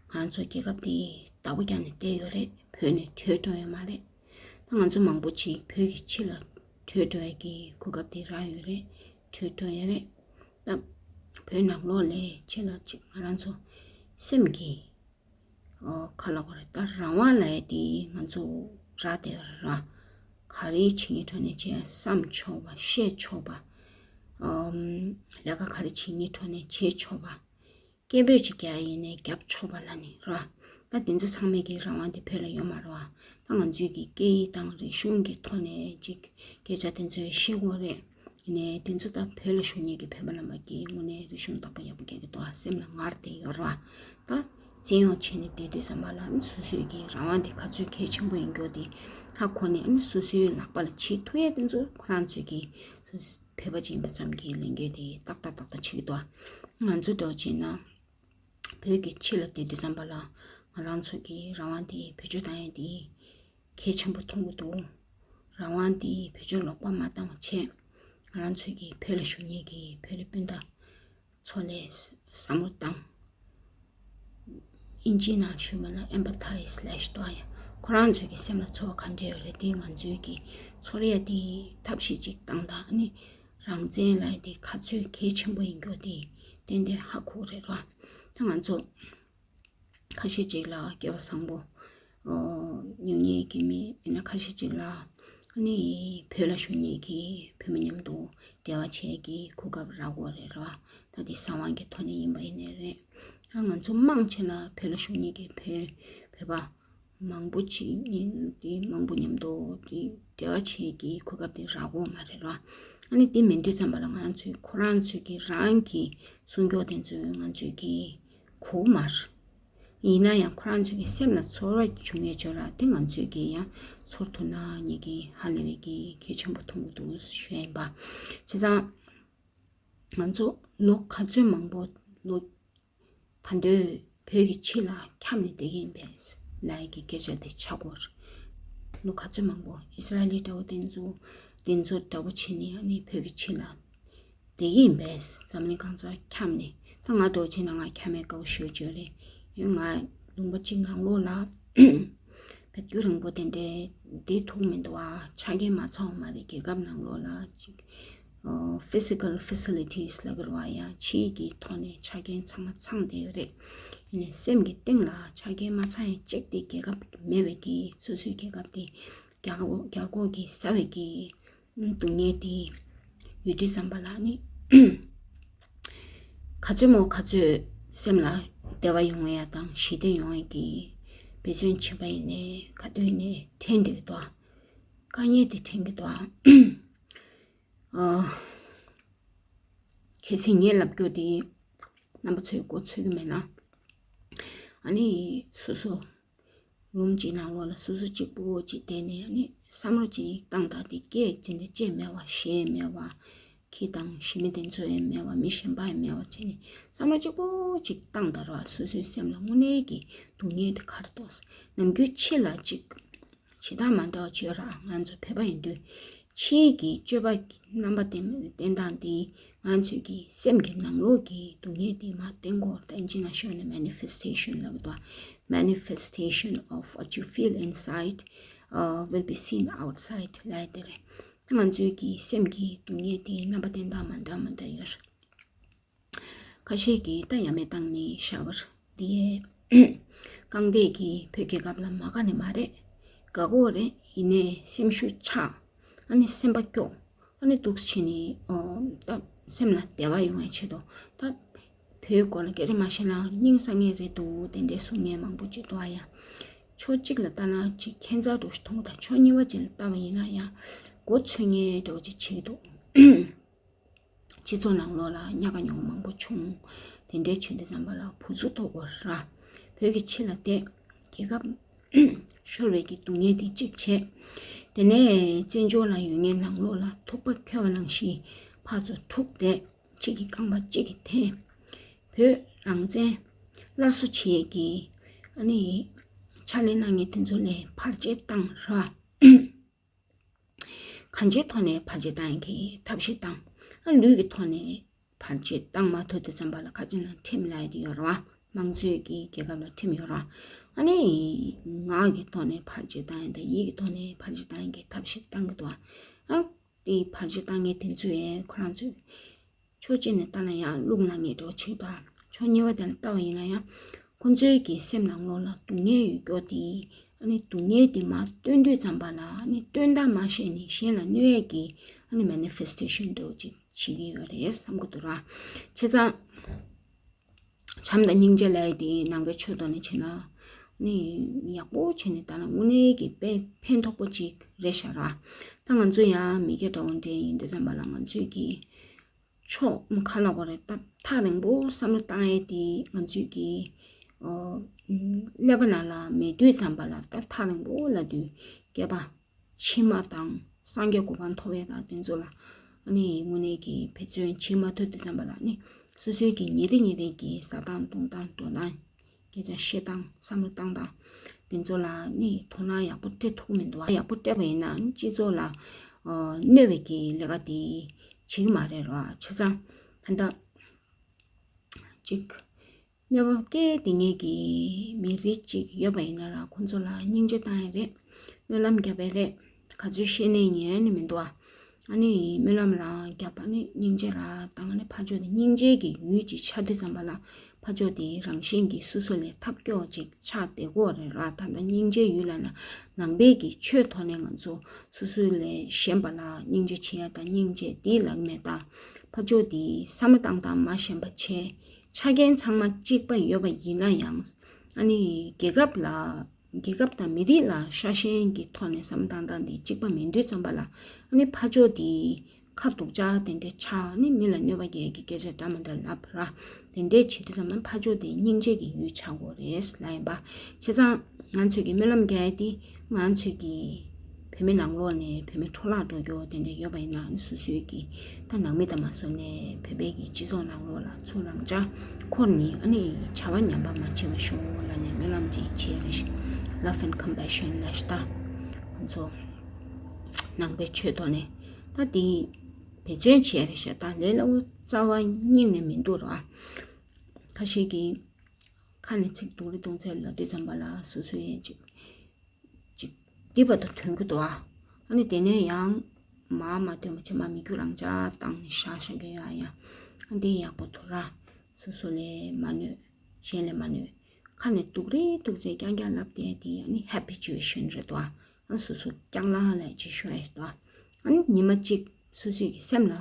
ང་རང་ཚོ་རྒྱལ་ཁབ་འདི་བདག་པོ་རྒྱག་ནས་བསྡད་ཡོད་རེད། བོད་ནས་བྲོས་འགྲོ་ཡོད་མ་རེད། ད་ང་ཚོ་མང་པོ་ཅིག་བོད་ཀྱི་ཕྱི་ལ་བྲོས་འགྲོ་ཡས་ཀྱི་གོ་སྐབས་དེ་རག་ཡོད་རེད། བྲོས་འགྲོ་ཡོད་རེད། ད་བོད་ནང་ལོགས་ལ་ཕྱི་ལ་ཅིག་ང་རང་ཚོ་སེམས་ཀྱི་ཨོ། ག་ལབ་དགོས་རེད། ད་རང་དབང་ལབ་ཡས་དེ་ང་ཚོ་རག་བསྡད་ཡོད་རེད་ར། ག་རེ་བྱེད་སྙིང་འདོད་ནས་བྱས། བསམ་ཆོག་པ། བཤད་ཆོག་པ། ཨམ། ལས་ཀ་ག་རེ་བྱེད་སྙིང་འདོད་ནས་བྱེད་ཆོག་པ། སྐད་འབོད་ཅིག་རྒྱག་ཡིན་ནའི་རྒྱབ་ཆོག་པ་ལབ་ནས་ར། ད་དེ་ཚོ་ཚང་མའི་གི་རང་དབང་དེ་བོད་ལ་ཡོད་མ་རེད་བ། ད་ང་ཚོའི་གི་སྐད་ཡིག་དང་རིག་གཞུང་གི་ཐོག་ནས་ཅིག་སྐད་ཆ་དེ་ཚོ་བཤད་དགོས་རེད། ཡིན་ནའི་དེ་ཚོ་ད་བོད་ལ་བཞུགས་མཁན་གྱི་བོད་པ་རྣམ་པ་གིས་དངོས་གནས་རིག་གཞུང་བདག་པོ་ཡག་པོ་རྒྱག་གི་འདུག་ཨ། སེམས་ལ་ངར་དེ་ཡོད་རེད་བ། ད་བཙན་གཡོག་བྱས་ནས་བསྡད་དུས་ཙམ་པ་ལ་ནི་སོ་སོའི་གི་རང་དབང་དེ་ག་ཚོད་གལ་ཆེན་པོ་ཡིན་རྒྱུ་དེ་ཧ་གོ་ནས། ཨ་ནི་སོ་སོའི་ལག་པ་ལ་བྱེད་ཐུབ་ཡས་དེ་ཚོ་ཁོ་རང་ཚོས་གི་སོ་སོ་བོད་པ་ཅིག་ཡིན་པ་ཙམ་གྱི་ལས་འགན་དེ་ཏག་ཏག་ཏག་ཏག་བྱེད་ཀྱི་འདུག་ཨ། ང་ཚོ་འདྲ་བྱས་ན་བོད་ཀྱི་ཕྱི་ལ་བསྡད་དུས་ཙམ་པ་ལ་ང་རང་ཚོ་གི་རང་དབང་དེ་བེད་སྤྱོད་བཏང་ཡས་དེ་གལ་ཆེན་པོ་མཐོང་གི་འདུག་རང་དབང་འདི་བེད་སྤྱོད་ལོག་པ་མ་བཏང་བ་བྱས། ང་རང་ཚོའི་གི་བོད་ལ་བཞུགས་མཁན་གྱི་བོད་རིགས་སྤུན་ཟླ་ཚོ་ལ་བསམ་བློ་བཏང་། ཨིན་ཇིའི་ནང་ཞུས་པ་ན་empathize ལབ་ཞིག་འདུག་ཨ། ཡ། ཁོ་རང་ཚོའི་གི་སེམས་ལ་ཚོར་བ་ག་འདྲ་ཡོད་རེད། དེ་ང་ཚོའི་གི་ཚོར་ཡ་དེ་ཐབས་ཤེས་ཅིག་བཏང་དང་། ཨ་ནི་རང་བཙན་ལབ་ཡ་དེ་ག་ཚོད་གལ་ཆེན་པོ་ཡིན་རྒྱུ་དེ་ཏན་ཏན་ཧ་གོ་རེད་ར། ད་ང་ཚོ་ཁ་ཤས་ཅིག་ལ་སྐལ་བ་བཟང་པོ། ཨོ། ཉུང་ཉུང་གི་མི་མིན་ན་ཁ་ཤས་ཅིག་ལ། ཨ་ནི་བོད་ལ་བཞུགས་མཁན་གྱི་བོད་མི་མཉམ་དུ་འབྲེལ་བ་བྱེད་ཀྱི་གོ་སྐབས་རག་གི་ཡོད་རེད་ར། ད་དེ་གསང་བ་གི་ཐོག་ནས་ཡིན་པ་ཡིན་ནའི་རེད། ད་ང་ཚོ་མང་ཆེ་ལ་བོད་ལ་བཞུགས་མཁན་གྱི་བོད་བོད་པ་མང་པོ་ཅིག་ཡིན། དེ་མང་པོ་མཉམ་དུ་དེ་འབྲེལ་བ་བྱེད་ཀྱི་གོ་སྐབས་དེ་རག་གི་ཡོད་མ་རེད་ར། ཨ་ནི་དེ་མིན་དུས་ཙམ་པ་ལ་ང་རང་ཚོའི་ཁོ་རང་ཚོའི་གི་རང་གི་སྲུང་སྐྱོབ་དེ་ཚོ་ང་ཚོའི་གི་གོ་མ་རེད། ཡིན་ན་ཡང་ཁོ་རང་ཚོའི་གི་སེམས་ལ་ཚོར་བ་བྱུང་ཡས་ཅིག་ཡོད་ར། དེ་ང་ཚོས་གི་ཡང་ཚོར་ཐུབ་ན་ངེད་ཀྱིས་ཧ་ལས་པའི་གི་གལ་ཆེན་པོ་མཐོང་གི་འདུག་ཞུ་ཡ་ཡིན་པ། བྱས་ཙང་ང་ཚོ་ལོ་ག་ཚོད་མང་པོ་ལོ་ད་དུང་བོད་ཀྱི་ཕྱི་ལ་འཁྱམས་ནས་བསྡད་ཀྱི་ཡིན་པས་ལབ་ཡ་གི་སྐད་ཆ་དེ་ཆགས་ཀྱི་ཡོད་རེད། ལོ་ག་ཚོད་མང་པོ་ཨི་སི་ར་ཨེལ་འདྲ་བོ་དེ་ཚོ་དེ་ཚོ་འདྲ་བོ་བྱས་ནས་ཨ་ནི་བོད་ཀྱི་ཕྱི་ལ་བསྡད་ཀྱི་ཡིན་པས། འཛམ་གླིང་གང་སར་འཁྱམས་ནས། ད་ང་འདྲ་བོ་བྱས་ན་ང་འཁྱམས་ཡས་དཀའ་བོ་ཞེ་པོ་ཅིག་ཡོད་རེད། ཡང་ང་ལུང་པ་གཅིག་ནང་ལོགས་ལ་བར་དུས་རིང་པོ་དེ་འདྲའི་བསྡད་ཐུབ་མི་འདུག་ཨ། ཆ་རྐྱེན་མ་ཚང་བ་མ་རེད། རྒྱལ་ཁབ་ནང་ལོགས་ལ་ཅིག་ཨོ། physical facilities ལབ་དགོས་རེད་བ། ཡང་ཕྱིའི་གི་ཐོག་ནས་ཆ་རྐྱེན་ཚང་མ་ཚང་བསྡད་ཡོད་རེད། ཡིན་ནའི་སེམས་ཀྱི་གཏིང་ལ་ཆ་རྐྱེན་མ་ཚང་ཡ་གཅིག་དེ་རྒྱལ་ཁབ་མེད་པའི་གི་སོ་སོའི་རྒྱལ་ཁབ་དེ་རྒྱ་རྒྱ་རྒོག་གིས་ཟ་བའི་གི་སྡུག་བསྔལ་དེ་ཡོད་དུས་ཙམ་པ་ལ་ནི། ག་ཚོད་མོ་ག་ཚོད་སེམས་ལ་བདེ་བ་ཡོང་ཡ་དང་ཞི་བདེ་ཡོང་ཡ་གི་འབད་བརྩོན་བྱེད་པ་ཡིན་ནའི་ག་དུས་ཡིན་ནའི་དྲན་བསྡད་ཀྱི་འདུག་ཨ། དཀའ་ངལ་དེ་དྲན་གྱི་འདུག་ཨ། ཨ། གལ་སྲིད་ངས་ལབ་རྒྱུ་དེ་རྣམ་པ་ཚོས་མགོ་ཚོད་ཀྱི་མེད་ན། ཨ་ནི་སོ་སོ་རུམ་གཅིག་ནང་ལོགས་ལ་སོ་སོ་གཅིག་པུ་གཅིག་བསྡད་ནས། ཨ་ནི་བསམ་བློ་གཅིག་བཏང་དང་། དེ་སྐད་ཅིག་འདྲ་བཅད་མེད་པ། གཞས་མེད་པ། ཁྱི་དང་ཞི་མི་དེ་ཚོ་ཡང་མེད་པ། མི་གཞན་པ་ཡང་མེད་པ་བྱས་ནས་བསམ་བློ་གཅིག་པུ་གཅིག་བཏང་དང་ར། སོ་སོའི་སེམས་ལ་དངོས་གནས་ཀྱི་སྡུག་བསྔལ་དེ་ག་རེ་འདུག་ནམ་རྒྱུན་ཕྱི་ལ་གཅིག་བྱེད་སྟངས་མ་འདྲ་བ་བྱོས་ར། ང་ཚོ་བོད་པ་ཡིན་དུས་ཕྱིའི་གི་སྤྱོད་པ་རྣམ་པ་བསྟན་བསྟན་སྟངས་དེ་ང་ཚོའི་གི་སེམས་ཀྱི་ནང་ལོགས་ཀྱི་སྡུག་བསྔལ་དེ་མར་བསྟན་དགོས་རེད། ད་ཨིན་ཇི་ནང་ཞུས་ན་manifestation ལབ་ཀྱི་འདུག manifestation of what you feel inside, uh, will be seen outside ལབ་ཡ་དེ་རེད། ང་ཚོའི་གི་སེམས་ཀྱི་སྡུག་བསྔལ་དེ་རྣམ་པ་བསྟན་སྟངས་མ་འདྲ་མ་འདྲ་ཡོད་རེད། ཁ་ཤས་ཀྱིས་ད་ཡ་མེད་བཏང་ནི་ཤག་གར་འདི་ཡས་རྐང་སྟེགས་ཀྱིས་བོད་རྒྱལ་ཁབ་ལ་མ་དགའ་ནི་མ་རེད། དགའ་གོ་རེད། ཡིན་ནའི་སེམས་ཤུགས་ཆག་ཨ་ནི་སེམས་པ་སྐྱོ། ཨ་ནི་འདུག་སེ་བྱས་ནི། ཨོ། ད་སེམས་ལ་བདེ་བ་ཡོང་བའི་ཆེད་དུ། ད་བོད་སྐོར་ལ་སྐད་ཆ་མ་བཤད་ན་སྙིང་སངས་ངེས་རེད་འདུག་དེ་འདྲའི་གསུང་མཁན་མང་པོ་ཅིག་འདུག་ཨ་ཡ། ཕྱོགས་གཅིག་ལ་ལྟ་ན་ཅིག་ཁྱད་མཚར་འདྲ་ཞིག་མཐོང་གི། ད་ཕྱོགས་གཉིས་པ་ཅིག་ལ་ལྟ་བ་ཡིན་ན་ཡང་མགོ་ཚོས་མཁན་འདྲ་བོ་ཅིག་བྱེད་ཀྱི་འདུག་སྤྱི་ཚོགས་ནང་ལོགས་ལ་ཉག་ག་ཉོག་མང་པོ་བྱུང་། དེ་འདྲའི་བྱུང་དུས་ཙམ་པ་ལ་བུ་ཚུགས་ཐོག་གོ་ར། བོད་ཀྱི་ཕྱི་ལ་བསྡད། རྒྱལ་ཁབ་ཤོར་བའི་གི་སྡུག་བསྔལ་དེ་གཅིག་བྱས། དེ་ནས་བཙན་བྱོལ་ལ་ཡོད་མཁན་ནང་ལོགས་ལ་ཐུག་པ་འཁྱོལ་བ་ནང་བཞིན་ཕར་ཚུར་འཁྲུག་བསྡད། གཅིག་གི་རྐང་པ་གཅིག་གིས་འཐེན། བོད་རང་བཙན་སླར་གསོ་བྱེད་ཡས་ཀྱི་ཨ་ནི་ ཕྱག་ལས་གནང་མཁན་དེ་ཚོ་ལ་བར་ཆད་བཏང་ར། གང་ཅིའི་ཐོག་ནས་བར་ཆད་བཏང་ཡག་གི་ཐབས་ཤེས་བཏང་། ཨ་ལུས་ཀྱི་ཐོག་ནས་བར་ཆད་བཏང་མ་ཐུབ་དུས་ཙམ་པ་ལ་ཁ་ཅིག་ནང་ཁྲིམས་ལབ་ཡག་དེ་ཡོད་རེད་བ། དམངས་གཙོའི་གི་རྒྱལ་ཁབ་ལ་ཁྲིམས་ཡོད་རེད་བ། ཨ་ནི་ངག་གི་ཐོག་ནས་བར་ཆད་བཏང་ཡག་དང་ཡིད་ཀྱི་ཐོག་ནས་བར་ཆད་བཏང་ཡག་གི་ཐབས་ཤེས་བཏང་གི་འདུག་བ། ཨ་དེ་བར་ཆད་བཏང་མཁན་དེ་ཚོས་ཁོ་རང་ཚོས་ཕྱོགས་གཅིག་ནས་ལྟ་ན་ཡང་རླུང་ལངས་ངེས་འགྲོ་ཆེ་དང་། ཕྱོགས་གཉིས་པ་དེ་ལ་ལྟ་བ་ཡིན་ན་ཡང་། ཁོ་ཚོའི་གི་སེམས་ནང་ལོགས་ལ་སྡུག་བསྔལ་ཡོད་རྒྱུ་དེ། ཨ་ནི་སྡུག་བསྔལ་དེ་མར་སྟོན་དུས་ཙམ་པ་ལ། ཨ་ནི་སྟོན་སྟངས་མ་ཤེས་ནས་གཞན་ལ་གནོད་ཡག་གི་ཨ་ནི་མེ་ནི་ཕེ་སི་ཊེ་ཤན་འདྲ་བོ་ཅིག་བྱེད་ཀྱི་ཡོད་རེད་བསམ་གྱི་འདུག་ར། བྱས་ཙང་། བྱམས་དང་སྙིང་རྗེ་ལབ་ཡག་དེ་ནང་པའི་ཆོས་ཐོག་ནས་བྱས་ན། ཨ་ནི་ཡག་པོ་བྱས་ནས་ལྟ་ན་དངོས་གནས་ཀྱི་དཔེ་ཕན་ཐོགས་པོ་ཅིག་རེད་ཤག་ར། ད་ང་ཚོ་ཡང་མི་སྐྱ་འདྲ་བོ་འདྲ་ཡིན་དུས་ཙམ་པ་ལ་ང་ཚོས་ཀྱི་ཕྱོགས་ག་ལ་གོ་རེད། ད་ཐག་རིང་པོ་བསམ་བློ་བཏང་ཡག་དེ་ང་ཚོས་ཀྱི་ཨོ་ཀླད་པ་ནང་ལ་མེད་དུས་ཙམ་པ་ལ། ད་ཐག་རིང་པོ་ལབ་དུས་སྐྱེས་པ་ཕྱི་མ་དང་སངས་རྒྱས་གོ་འཕང་ཐོབ་ཡག་དང་དེ་ཚོ་ལ་ཨ་ནི་དངོས་གནས་ཀྱི་འབད་བརྩོན་བྱེད་མ་ཐུབ་དུས་ཙམ་པ་ལ་ཨ་ནི་སོ་སོའི་གི་ཉིན་རེ་ཉིན་རེ་གི་ཟ་སྟངས་འཐུང་སྟངས་འགྲོ་སྟངས། སྐད་ཆ་བཤད་སྟངས། བསམ་བློ་བཏང་སྟངས། དེ་ཚོ་ལ་ནི་དོ་སྣང་ཡག་པོ་སྤྲད་ཐུབ་མི་འདུག་བ། ཡག་པོ་སྤྲད་པ་ཡིན་ན་སྤྱི་ཚོགས་ལ་ཨ་གནོད་པའི་གི་ལས་ཀ་དེ་བྱེད་ཀྱི་མ་རེད་ར། བྱས་ཙང་ད་ལྟ་ཅིག་གནོད་པ་སྐྱེལ་བསྡད་མཁན་གྱི་མི་རིགས་ཅིག་ཡོད་པ་ཡིན་ན་ར། ཁོང་ཚོ་ལ་སྙིང་རྗེ་བཏང་ཡག་རེད། སྨོན་ལམ་རྒྱབ་པ་རེད། ག་ཚོད་བཤད་ནའི་ཉན་ནི་མི་འདུག་བ། ཨ་ནི་སྨོན་ལམ་རང་རྒྱབ་པ་ནི་སྙིང་རྗེ་རང་བཏང་ནས་ཕར་ཕྱོགས་དེ་སྙིང་རྗེ་གི་ཡུལ་ཅིག་ཆགས་དུས་ཙམ་པ་ལ། ཕར་ཕྱོགས་དེ་རང་བཞིན་གྱིས་སོ་སོ་ལ་ཐབས་སྐྱོ་ཅིག་ཆགས་བསྡད་ཀྱི་ཡོད་རེད་ར། ད་ལྟ་སྙིང་རྗེའི་ཡུལ་ལབ་ན་ནང་པའི་གི་ཆོས་ཐོག་ནས་ང་ཚོ་སོ་སོ་ལས་གཞན་པ་ལ་སྙིང་རྗེ་བྱེད་ཡག་དང་སྙིང་རྗེ་དེ་ལབ་མེད་ད། ཕར་ཕྱོགས་དེ་བསམ་བློ་བཏང་སྟངས་མ་ཤེས་པ་བྱས། ཆ་རྐྱེན་ཚང་མ་གཅིག་པ་ཡོད་པ་ཡིན་ན་ཡང་། ཨ་ནི་རྒྱལ་ཁབ་ལ། རྒྱལ་ཁབ་དང་མི་རིགས་ལ་ཤ་ཞེན་གྱི་ཐོག་ནས་བསམ་བློ་བཏང་སྟངས་དེ་གཅིག་པ་མིན་དུས་ཙམ་པ་ལ། ཨ་ནི་ཕར་ཕྱོགས་དེ་ཁ་སྡུག་ཅག་དེ་འདྲ་ཆགས། ཨ་ནི་མི་ལ་གནོད་པ་སྐྱེལ་གྱི་སྐད་ཆ་འདྲ་མི་འདྲ་ལབ་ར། དེ་འདྲ་བྱེད་དུས་ཙམ་པ་ཕར་ཕྱོགས་དེ་སྙིང་རྗེ་གི་ཡུལ་ཆགས་ཀྱི་ཡོད་རེད་ལབ་ཡིན་པ། བྱས་ཙང་ང་ཚོས་ཀྱི་སྨོན་ལམ་རྒྱག་ཡག་དེ་ང་ཚོས་ཀྱི་བོད་མི་ནང་ལོགས་ནས་བོད་མི་འཕྲོ་བརླག་འགྲོ་རྒྱུ་དེ་འདྲ་ཡོད་པ་ཡིན་ན། ཨ་ནི་སོ་སོའི་གི་ད་ནང་མི་དང་མ་སོ་ནས་བོད་པའི་གི་སྤྱི་ཚོགས་ནང་ལོགས་ལ་ཚུར་རང་ཅག་འཁོར་ནས། ཨ་ནི་བྱ་བ་ཉམས་པ་མ་བྱེད་པ་ཤོག་ལབ་ནས་སྨོན་ལམ་ཅིག་བྱེད་རེ་ཤི། Love and compassion ལབ་ཤི་ད། ང་ཚོ་ནང་པའི་ཆོས་ཐོག་ནས་ད་དེ་འབད་བརྩོན་བྱེད་རེ་ཤི་ད། ལས་སླ་བོ་རྩ་བ་ཉིད་ནས་མི་འདུག་ར། ཁ་ཤས་ཀྱིས་ཁ་ནས་ཚིག་རྡུང་རེས་རྡུང་ཚད་ལབ་དུས་ཙམ་པ་ལ་སོ་སོ་ཡང་ཅིག་ཅིག་སྡིག་པ་དང་མཐུན་གྱི་འདུག་ཨ། ཨ་ནི་དེ་ནས་ཡང་མར་མ་ཐོན་པ་བྱས། མར་མི་རྒྱུ་རང་ཅག་བཏང་བཞག་བཞག་གི་ཡ་ཡ། ཨ་འདི་ཡག་པོ་འདུག་ར། སོ་སོ་ལས་མ་གནོད། གཞན་ལས་མ་གནོད། ཁ་ནས་སྡུག་རེས་སྡུག་ཚད་རྐྱང་རྐྱང་ལབ་བསྡད་དེ་ཨ་ནི་habituation རེད་འདུག་ཨ། ཨ་སོ་སོ་རྐྱང་ལག་ལ་ཅིག་ཤོར་ཡ་ཞིག་འདུག་ཨ། ཨ་ནི་ཉི་མ་གཅིག་སོ་སོའི་གི་སེམས་ལ་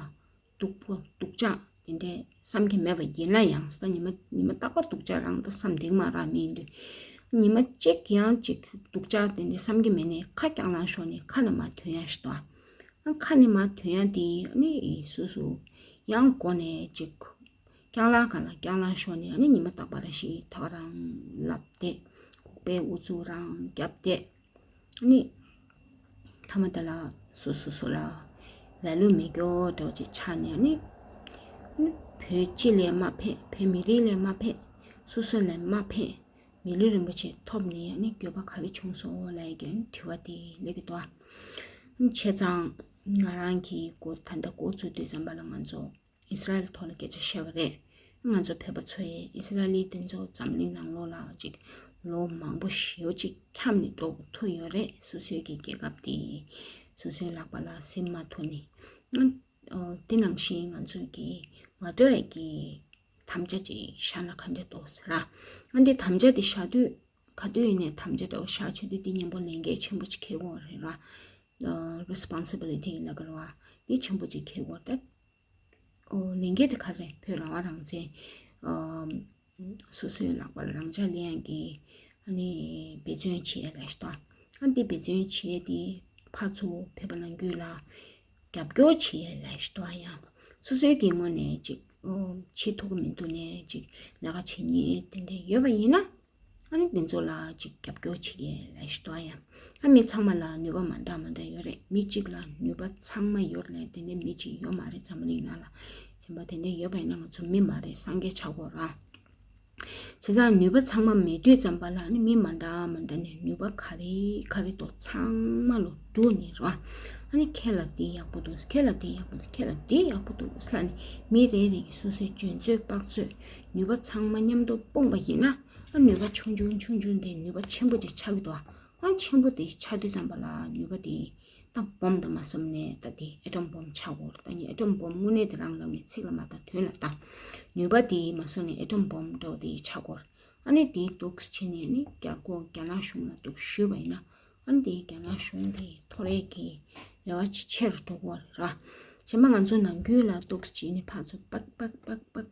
སྡུག་པོ་སྡུག་ཅག་དེ་འདྲས་བསམ་གྱི་མེད་པ་ཡིན་ན་ཡང་། ད་ཉི་མ་ཉི་མ་རྟག་པར་སྡུག་ཅག་རང་ད་བསམ་འདུག་མ་ར་མི་ཡིན་དུས། ཉི་མ་གཅིག་ཡང་ཅིག་སྡུག་ཅག་དེ་འདྲས་བསམ་གྱི་མེད་ནས་ཁ་རྐྱང་ལག་ཤོར་ནས་ཁ་ནས་མར་ཐོན་ཡ་ཞིག་འདུག་ཨ། ཁ་ནས་མར་ཐོན་ཡ་དེ་ཨ་ནི་སོ་སོ་ཡང་མགོ་ནས་ཅིག་རྐྱང་ལག་སྒང་ལ་རྐྱང་ལག་ཤོར་ནས། ཨ་ནི་ཉི་མ་རྟག་པར་ཞིག་ད་ག་རང་ལབ་བསྡད། ཁུག་པའི་ཨུ་ཚུགས་རང་རྒྱབ་བསྡད། ཨ་ནི་མཐའ་མ་དེ་ལ་སོ་སོ་སོ་ལ་ཝེ་ལུ་མེད་རྒྱུ་འདྲ་བོ་ཅིག་ཆགས་ནས། ཨ་ནི་ཨ་ནི་བོད་སྤྱི་ལས་མ་ཕན། བོད་མི་རིགས་ལས་མ་ཕན། སོ་སོ་ལས་མ་ཕན། མི་ལུས་རིན་པོ་ཆེ་ཐོབ་ནས་ཨ་ནི་འགྱོད་པ་ག་རེ་བྱུང་སོང་ལབ་ཡ་གི་དྲི་བ་དེ་སླེབས་ཀྱི་འདུག་ཨ། བྱས་ཙང་ང་རང་གིས་འགོ་ད་ལྟ་འགོ་བཙུགས་དུས་ཙམ་པ་ལ་ང་ཚོ་ཨི་སི་ར་ཨེལ་ཐོག་ལ་སྐད་ཆ་བཤད་པ་རེད། ང་ཚོ་བོད་པ་ཚོ་ཡིས་ཨི་སི་ར་ཨེལ་དེ་ཚོ་འཛམ་གླིང་ནང་ལོགས་ལ་ཅིག་ལོ་མང་པོ་ཞེ་པོ་ཅིག་འཁྱམས་ནས་འགྲོ་དགོས་ཐུག་ཡོད་རེད། སོ་སོའི་གི་རྒྱལ་ཁབ་དེ་སོ་སོའི་ལག་པ་ལ་ཟིན་མ་ཐུབ་ནས། ཨ་ཨོ་དེ་ནང་བཞིན་ང་ཚོ་གི་མ་འགྲོ་ཡ་གི་དམ་བཅའ་ཅིག་བཞག་ན་ག་འདྲ་འདུག་ཟེར་ར། ཨ་འདི་དམ་བཅའ་དེ་བཞག་དུས་ག་དུས་ཡིན་ནའི་དམ་བཅའ་འདྲ་བོ་བཞག་ཆོག་དུས་དེ་མཉམ་པོ་ལས་འགན་ཆེན་པོ་ཅིག་འཁྱེར་དགོས་རེད་ར། ཨ་responsibility ལབ་དགོས་རེད་བ། འདི་ཆེན་པོ་ཅིག་འཁྱེར་དགོས་རེད། ཨོ་ལས་འགན་དེ་ག་རེ་རེད། བོད་རང་དབང་རང་བཙན། ཨ་སོ་སོའི་ལག་པ་ལ་རང་འཇགས་ལེན་ཡག་གི་ཨ་ནི་འབད་བརྩོན་བྱེད་ཡ་ལབ་ཞིག་འདུག་ཨ་འདི་འབད་བརྩོན་བྱེད་ཡ་དེ་ཕར་ཚུར་བོད་པ་ནང་ཁུལ་ལ་རྒྱབ་སྐྱོར་བྱེད་ཡ་ལབ་ཞིག་འདུག་ཨ་ཡང་སོ་སོའི་གི་ངོས་ནས་ཅིག་ཨོ་བྱེད་ཐུབ་ཀྱི་མི་འདུག་ནས་ཅིག་ལས་ཀ་བྱེད་མཁན་དེ་འདྲ་ཡོད་པ་ཡིན་ན། ཨ་ནི་དེ་ཚོ་ལ་ཅིག་རྒྱབ་སྐྱོར་བྱེད་ཡ་ལབ་ཞིག་འདུག་ཨ་ཡང་། ཨ་མི་ཚང་མ་ལ་ནུས་པ་མ་འདྲ་མ་འདྲ་ཡོད་རེད། མི་གཅིག་ལ་ནུས་པ་ཚང་མ་ཡོད་ལས་དེ་འདྲ་མི་གཅིག་ཡོད་མ་རེད། འཛམ་གླིང་ནང་ལ་གཞན་པ་དེ་འདྲ་ཡོད་པ་ཡིན་ན་ང་ཚོ་མི་མ་རེད། སངས་རྒྱས་ཆགས་དགོས་ར། བྱས་ཙང་ནུས་པ་ཚང་མ་མེད་དུས་ཙམ་པ་ལ་ནི་མི་མ་འདྲ་མ་འདྲ་ནས་ནུས་པ་ག་རེ་ག་རེ་འདུག་ཚང་མ་ལོ་བསྒྲུགས་ནས་ར། ཨ་ནི་ཁྱེད་ལ་དེ་ཡག་པོ་འདུག་ཁྱེད་ལ་དེ་ཡག་པོ་འདུག་ཁྱེད་ལ་དེ་ཡག་པོ་འདུག་ལབ་ནས་མི་རེ་རེ་གི་སོ་སོའི་འཇོན་ཚོད་དཔག་ཚོད་ནུས་པ་ཚང་མ་མཉམ་དུ་སྤུངས་པ་ཡིན་ན། ཨ་ནུས་པ་ཆུང་ཆུང་ཆུང་ཆུང་དེ་ནུས་པ་ཆེན་པོ་ཅིག་ཆགས་ཀྱི་འདུག་ཨ་ཆེན་པོ་དེ་ཆགས་དུས་ཙམ་པ་ལ་ནུས་པ་དེ་ད་བོམ་དང་མ་སོམ་ནས་ད་དེ་ཨེ་ཊོམ་བོམ་ཆགས་གོ། ད་ནི་ཨེ་ཊོམ་བོམ་དངོས་གནས་དེ་རང་ལབ་ནས་ཚིག་ལ་མ་ལྟ་དོན་ལ་ལྟ། ནུས་པ་དེ་མ་སོམ་ནས་ཨེ་ཊོམ་བོམ་འདྲ་བོ་དེ་ཆགས་གོ། ཨ་ནི་དེ་འདུག་བྱས་ནས་ནི་རྒྱ་སྒོ་རྒྱ་ནག་གཞུང་ལ་འདུག་ཞུས་པ་ཡིན་ན། ཨ་ནི་དེ་རྒྱ་ནག་གཞུང་དེ་ཐོ་རེ་གི་རེ་བ་ཆེ་ཆེ་རུ་འགྲོ་གོ་ར། གཞན་པ་ང་ཚོ་ནང་ཁུལ་ལ་འདུག་བྱས་ནས་ཕར་ཚུར་པག་པག་པག་པག་བྱས་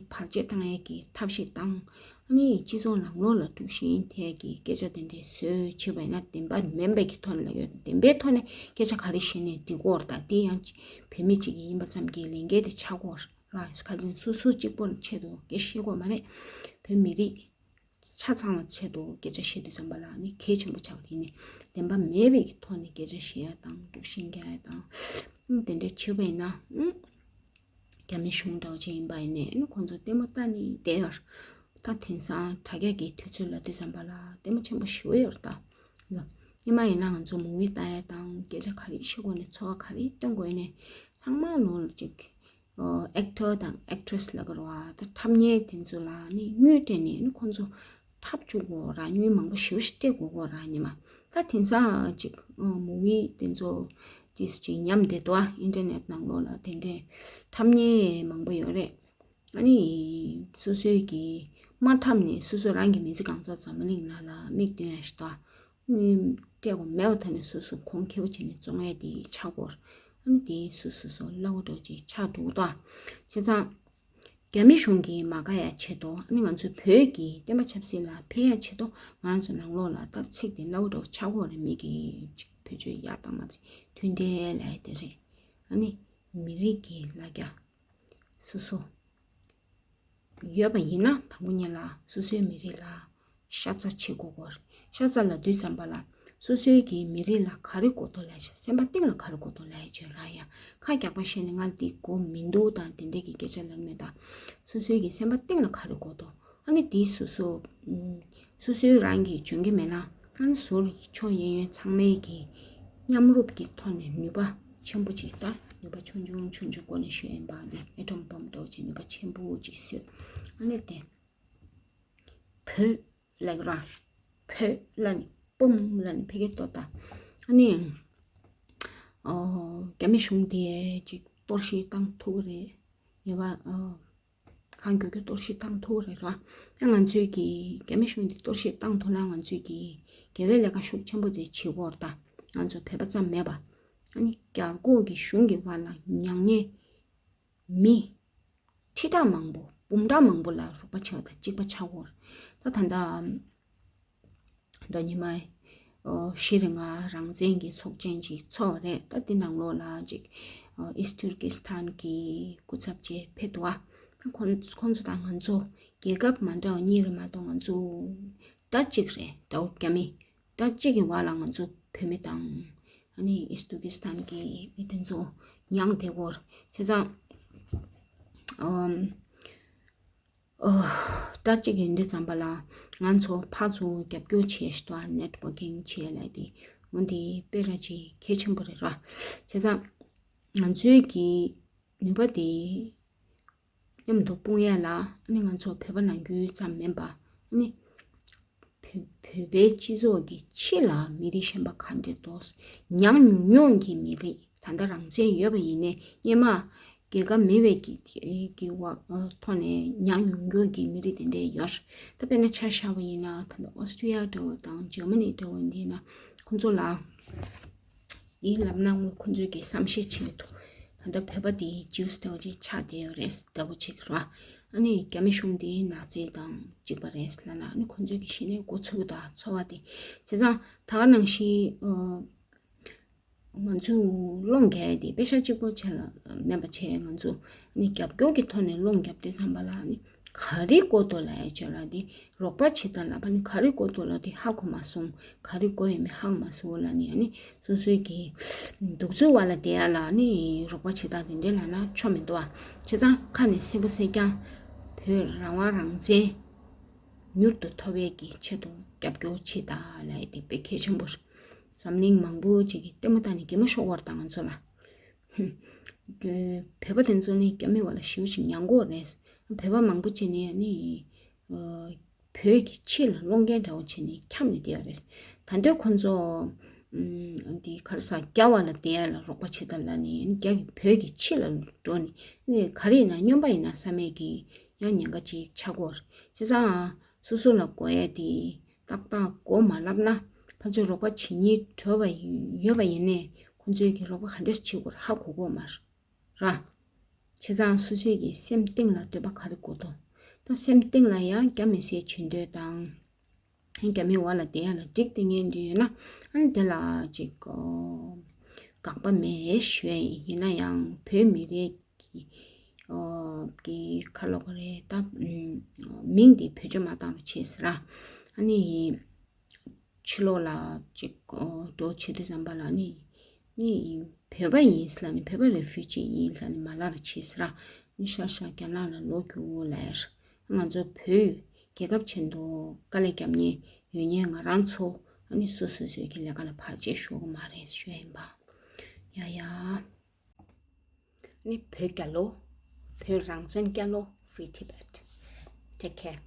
བར་ཆད་བཏང་ཡས་ཀྱི་ཐབས་ཤེས་བཏང་། ཨ་ནི་སྤྱི་ཚོགས་ནང་ལོགས་ལ་དཀྲུག་ཤིང་ཐེབས་ཀྱི་སྐད་ཆ་དེ་འདྲའི་བཟོས་བྱས་པ་ཡིན་ན་བདེན་པ་མིན་པའི་གི་ཐོག་ནས་ལབ་ཡོད། བདེན་པའི་ཐོག་ནས་སྐད་ཆ་ག་རེ་བཤད་ནས་འགྲིག་གོ་ར། ད་དེ་ཡང་བོད་མི་གཅིག་གི་ཡིན་པ་ཙམ་གྱིས་ལས་འགན་དེ་ཆགས་གོ་ར། ཁ་ཅིག་སོ་སོ་གཅིག་པོ་ཆེད་དུ་སྐད་བཤད་གོ་མ་རེད། བོད་མི་རིགས་ཆ་ཚང་བ་ཆེད་དུ་སྐད་ཆ་བཤད་དུས་ཙམ་པ་ལ་ནི་གལ་ཆེན་པོ་ཆགས་ཀྱི་ནི། བདེན་པ་མེད་པའི་ཐོག་ནས་སྐད་ཆ་བཤད་ཡ་དང་དཀྲུག་ཤིང་རྒྱག་ཡ་དང་། ཨུམ་དེ་འདྲ་བྱེད་པ་ཡིན་ན་ཨུམ་རྒྱ་མི་གཞུང་འདྲ་བོ་ཅིག་ཡིན་པ་ཡིན་ནའི་ཨ་ནི་ཁོང་ཚོ་ལྟད་མོ་ལྟ་ནི་བསྡད་ཡོད། ད་དེང་སང་དྲ་རྒྱ་གི་དུས་ཚོད་ལ་དུས་ཙམ་པ་ལ་ལྟད་མོ་ཆེན་པོ་ཞེ་པོ་ཡོད་རེད་ད། ལ་སྔོན་མ་ཡིན་ན་ང་ཚོ་མུ་བི་ལྟ་ཡ་དང་སྐད་ཆ་ག་རེ་བཤད་དགོས་ནས་ཚོར་བ་ག་རེ་སྟོན་དགོས་ནས་ཚང་མ་ནོར་ཅིག་ཨེག་ཊར་དང་ཨེག་ཊྲེ་སི་ལབ་དགོས་རེད་བ། ད་འཁྲབ་མཁན་དེ་ཚོ་ལ་ནི་དངུལ་སྤྲད་ནས་ནི་ཁོང་ཚོ་འཁྲབ་བཅུག་དགོས་ར། དངུལ་མང་པོ་ཞེ་པོ་ཞིག་སྤྲད་དགོས་དགོས་ར་ཉི་མ། ད་དེང་སང་ཅིག་མུ་བི་དེ་ཚོ་ཏིས་ཅིག་ཉམས་བསྡད་འདུག་ཨ། ཨིན་ཊར་ནེཊ་ནང་ལོགས་ལ་དེ་འདྲའི་འཁྲབ་མཁན་མང་པོ་ཡོད་རེད། ཨ་ནི་སོ་སོའི་གི་མ་འཁྲབ་ནས་སོ་སོ་རང་གི་མི་ཚེ་གང་ཚ་འཛམ་བུ་གླིང་ནང་ལ་མིག་སྟོན་ཡ་ཞིག་འདུག་ཨ། དངུལ་སྤྲད་དགོས་མེད་པ་ཐ་ནས་སོ་སོ་གོང་ཁེ་པོ་བྱས་ནས་བཙོང་ཡས་དེ་ཆགས་སྐོར། ཨ་ནི་དེ་སོ་སོ་སོ་སླ་བོ་འདྲ་ཅིག་ཆགས་འགྲོ་གི་འདུག་ཨ། བྱས་ཙང་རྒྱ་མི་གཞུང་གིས་མ་དགའ་ཡ་ཆེད་དུ་ཨ་ནི་ང་ཚོའི་བོད་ཀྱི་བསྟན་པ་ཆབ་སྲིད་ལ་ཕན་ཡ་ཆེད་དུ་ང་རང་ཚོ་ནང་ལོགས་ལ་ད་ཚིག་དེ་སླ་བོ་འདྲ་ཆགས་སྐོར་རེད། མི་གི་ཅིག་བེད་སྤྱོད་ཡག་དང་མ་ཚིག་མཐུན་འབྲེལ་ལབ་ཡ་དེ་རེད། ཨ་ནི་མི་རིགས་ཀྱི་ལ་རྒྱ་སོ་སོ། ཡོད་པ་ཡིན་ན་དང་པོ་ཉིད་ལ་སོ་སོའི་མི་རིགས་ལ་ཤ་ཚ་བྱེད་དགོས་སྐོར། ཤ་ཚ་ལབ་དུས་ཙམ་པ་ལ་སོ་སོའི་གི་མི་རིགས་ལ་ག་རེ་དགོས་འདུག་ལབ་ཤག་སེམས་པ་གཏིང་ལ་ག་རེ་དགོས་འདུག་ལབ་ཡ་བྱོས་ར་ཡ། ཁ་རྒྱག་པ་བཤད་ནས་ང་ལ་འདི་དགོས་མི་འདུག་དང་དེ་འདྲས་ཀྱི་སྐད་ཆ་ལབ་མེད་ད། སོ་སོའི་གི་སེམས་པ་གཏིང་ལ་ག་རེ་དགོས་འདུག་ཨ་ནི་དེ་སོ་སོ་ཨུམ། སོ་སོའི་རང་གིས་འཇོན་གྱི་མེད་ན་ཨ་ནི་ཟུར་ཕྱོགས་གཡས་གཡོན་ཚང་མས་ཀྱི་མཉམ་རུབ་ཀྱི་ཐོག་ནས་ནུས་པ་ཆེན་པོ་ཅིག་དང་ནུས་པ་ཆུང་ཆུང་ཆུང་ཆུང་སྒོ་ནས་ཞུ་ཡིན་པ་འདི་ཨེ་ཊོམ་བོམ་འདྲ་བོ་ཅིག་ནུས་པ་ཆེན་པོ་ཅིག་བཟོས། ཨ་ནི་དེ་བོད་ལབ་ར་བོད་ལབ་ནས་པུམ་ལབ་ནས་ཕ་གི་ཏོ་ད། ཨ་ནི་ཨོ་རྒྱ་མི་གཞུང་དེ་ཅིག་གཏོར་བཤིག་བཏང་ཐུབ་ཀྱི་རེད། ཡོད་པ་ཨོ། གང་མགྱོགས་ཀྱི་གཏོར་བཤིག་བཏང་ཐུབ་རེད་ར། ཡང་ང་ཚོས་ཀྱི་རྒྱ་མི་གཞུང་འདི་གཏོར་བཤིག་བཏང་ཐུབ་ན་ང་ཚོས་ཀྱི་དགེ་བའི་ལས་ཀ་ཤུགས་ཆེན་པོ་ཅིག་བྱེད་ཀྱི་ཡོད་རེད་ད། ང་ཚོ་བོད་པ་ཙམ་མེད་པ། ཨ་ནི་རྒྱ་རྒོག་གི་གཞུང་གི་བར་ལ་མྱ་ངན་མི་ཁྲི་ཕྲག་མང་པོ་འབུམ་ཕྲག་མང་པོ་ལ་རོགས་པ་བྱས་པ་དང་གཅིག་པ་ཆགས་ཀྱི་ཡོད་རེད། ད་ད་ལྟ་ད་ཉི་མ་ཨོ་ཤི་རི་ང་རང་བཙན་གྱི་ཚོགས་ཆེན་ཅིག་ཚོགས་རེད། ད་དེ་ནང་ལོགས་ལ་ཅིག་ཨོ་ཨིསྟ་ཏུར་ཀི་སི་ཐན་གྱི་སྐུ་ཚབ་བཅས་ཕེབས་འདུག་ཨ། ད་ཁོང་ཁོང་ཚོ་དང་ང་ཚོ་རྒྱལ་ཁབ་མ་འདྲ་བ་གཉིས་རེད་མ་གཏོགས་ང་ཚོ་འདྲ་གཅིག་རེད། དགྲ་བོ་རྒྱ་མི་འདྲ་གཅིག་གི་བར་ལ་ང་ཚོ་བོད་མི་དང་ཨ་ནི་ཨིསྟ་ཏུར་ཀི་སི་ཐན་གྱི་མི་དེ་ཚོ་མྱངས་བསྡད་ཀྱི་ཡོད་རེད། བྱས་ཙང་ཨམ། ཨོ། དྲ་གཅིག་ཡིན་དུས་ཙམ་པ་ལ་ང་ཚོ་ཕར་ཚུར་རྒྱབ་སྐྱོར་བྱས་ཤི་ཏོ་ནེཊ་ཝོར་ཀིང་བྱས་ལབ་དེ་འོ་འདི་དཔེ་ར་ཅིག་གལ་ཆེན་པོ་རེད་ར། བྱས་ཙང་ང་ཚོའི་གི་ནུས་པ་དེ་མཉམ་དུ་སྤུངས་ཡས་ལ་ཨ་ནི་ང་ཚོ་བོད་པ་ནང་ཁུལ་ཙམ་མིན་པ་ཨ་ནི་བོད་བོད་པའི་སྤྱི་ཚོགས་ཀྱི་ཕྱི་ལ་མི་རིགས་གཞན་པ་ག་འདྲ་འདུག་མྱངས་མྱོང་མྱོང་གི་མི་རིགས་ད་ལྟ་རང་བཙན་ཡོད་པ་ཡིན་ནའི་སྔོན་མ་རྒྱལ་ཁབ་མེད་པའི་གི་གི་བ་ཐོག་ནས་མྱངས་མྱོང་མྱོང་གི་མི་རིགས་དེ་འདྲ་ཡོད། ད་དཔེར་ན་ཆ་བཞག་པ་ཡིན་ན་ད་ལྟ་ཨོ་སི་ཀྲི་ཡ་འདྲ་བོ་དང་ཇར་མ་ནི་འདྲ་བོ་འདི་ན་ཁོང་ཚོ་ལ་འདི་ལབ་ན་ངོ་ཁོང་ཚོས་ཀྱི་བསམ་ཤེས་བྱེད་ཀྱི་འདུག་ད་ལྟ་བོད་པ་དེ་ཇིའུ་སི་འདྲ་བོ་ཅིག་ཆགས་བསྡད་ཡོད་རེད་འདྲ་བོ་ཅིག་ར། ཨ་ནི་རྒྱ་མི་གཞུང་དེ་ནཱ་ཛི་དང་གཅིག་པ་རེད་ལབ་ན་ཨ་ནི་ཁོང་ཚོས་ཀྱི་གཞི་ནས་འགོ་ཚུགས་ཀྱི་འདུག་ཚོར་བ་དེ། བྱས་ཙང་ད་ག་ནང་བཞིན་ཨ། ང་ཚོས་སློང་རྒྱག་ཡ་དེ་དཔེ་ཆ་གཅིག་པོ་བྱས་ལ་མེད་པ་བྱས་ང་ཚོ་ནི་རྒྱབ་སྐྱོར་གྱི་ཐོག་ནས་སློང་རྒྱབ་དུས་ཙམ་པ་ལ་ནི་ག་རེ་དགོས་འདུག་ལབ་ཡ་བྱས་ལ་དེ་རོགས་པ་བྱེད་སྟངས་ལ་ཕ་ནི་ག་རེ་དགོས་འདུག་ལབ་དེ་ཧ་གོ་མ་སོང་། ག་རེ་དགོས་ཡོད་མེད་ཧ་གོ་མ་སོང་ལབ་ནི་ཨ་ནི་སོ་སོའི་གི་གདུག་རྩུབ་བ་ལ་བསྡད་ཡ་ལ་ནི་རོགས་པ་བྱེད་སྟངས་དེ་འདྲས་ལབ་ན་ཆོ་མི་འདུག་ཨ། བྱས་ཙང་ཁ་ནས་སེར་པོ་སེར་རྐྱང་བོད་རང་དབང་རང་བཙན། མྱུར་དུ་ཐོབ་ཡས་ཀྱི་ཆེད་དུ་རྒྱབ་སྐྱོར་བྱེད་དང་ལབ་ཡས་དེ་དཔེ་གལ་ཆེན་པོ་རེད། འཛམ་གླིང་མང་པོ་ཅིག་གིས་ལྟད་མོ་ལྟ་ནས་གད་མོ་ཤོར་བ་རེད་ད་ང་ཚོ་ལ། བོད་པ་དེ་ཚོ་ནི་རྒྱ་མི་བ་ལ་ཞེ་པོ་ཅིག་མྱང་གི་ཡོད་རེད། བོད་པ་མང་པོ་ཅིག་ནི་ཨ་ནི་ཨ་བོད་ཀྱི་ཕྱི་ལ་སློང་མཁན་འདྲ་བོ་བྱས་ནས་འཁྱམས་ནས་བསྡད་ཡོད་རེད། ད་དུང་ཁོ་ཚོ་ཨམ་འདི་ག་རེ་ཟ་རྒྱ་བ་ལ་བསྡད་ཡ་ལ་རོགས་པ་བྱེད་དང་ལབ་ནས་རྒྱ་གི་བོད་ཀྱི་ཕྱི་ལ་འགྲོ་ནས་ནི་ག་རེ་ཡིན་ན་སྨྱོན་པ་ཡིན་ན་བསམ་མེད་ཀྱི་ཡང་ཉེན་ཁ་ཅིག་ཆགས་ཀྱི་ཡོད་རེད། བྱས་ཙང་སོ་སོ་ལ་དགོས་ཡ་དེ་ཏག་ཏག་དགོས་མ་ལབ་ན་ཕར་ཚུར་རོགས་པ་བྱེད་སྙིང་བྲོ་བ་ཡོད་པ་ཡིན་ནའི་ཁོ་ཚོས་ཀྱི་རོགས་པ་ག་འདྲས་བྱེད་དགོས་རེད་ཧ་གོ་གི་ཡོད་མ་རེད། ར། བྱས་ཙང་སོ་སོའི་གི་སེམས་གཏིང་ལ་འདོད་པ་ག་རེ་དགོས་དོ། ད་སེམས་གཏིང་ལ་ཡང་རྒྱ་མི་སེར་བྱེད་འདོད་དང་། རྒྱ་མི་འོག་ལ་བསྡད་ཡ་ལ་འགྲིག་བསྡད་མཁན་འདི་ཡོད་ན་ཨ་ནི་དེ་ལ་ཅིག་ཨོ་དགག་པ་མེད་ཞུ་ཡ་ཡིན། ཡིན་ན་ཡང་བོད་མི་རིགས་ཀྱི་ཨོ་གི་ཁ་ལོ་ག་རེ་ད་ཨམ་མིང་འདི་བེད་སྤྱོད་མ་བཏང་རོགས་བྱེད་ཟེར་ར། ཨ་ནི། ཕྱི་ལོགས་ལ་ཅིག་འགྲོ་བྱེད་དུས་ཙམ་པ་ལ་ནི་ནི་བོད་པ་ཡིན་ལབ་ནི་བོད་པ་རེ་ཕུ་ཇི་ཡིན་ལབ་ནི་མ་ལབ་ར་བྱེད་ཟེར་ར། ནི་ཤ་ཤ་རྒྱ་ནག་ལ་ལོག་རྒྱུ་ལབ་ཡ་ར། ང་ཚོ་བོད་རྒྱལ་ཁབ་ཆེད་དུ་དཀའ་ལས་རྒྱབ་མཁན་ཡོད་མཁན་ང་རང་ཚོ་ཨ་ནི་སོ་སོ་སོའི་གི་ལས་ཀ་ལ་བར་ཆད་ཞུ་གི་མ་རེད་ཞུ་ཡ་ཡིན་པ། ཡ་ཡ། ནི་བོད་རྒྱལ་ལོ། བོད་རང་བཙན་རྒྱལ་ལོ། Free Tibet. Take care.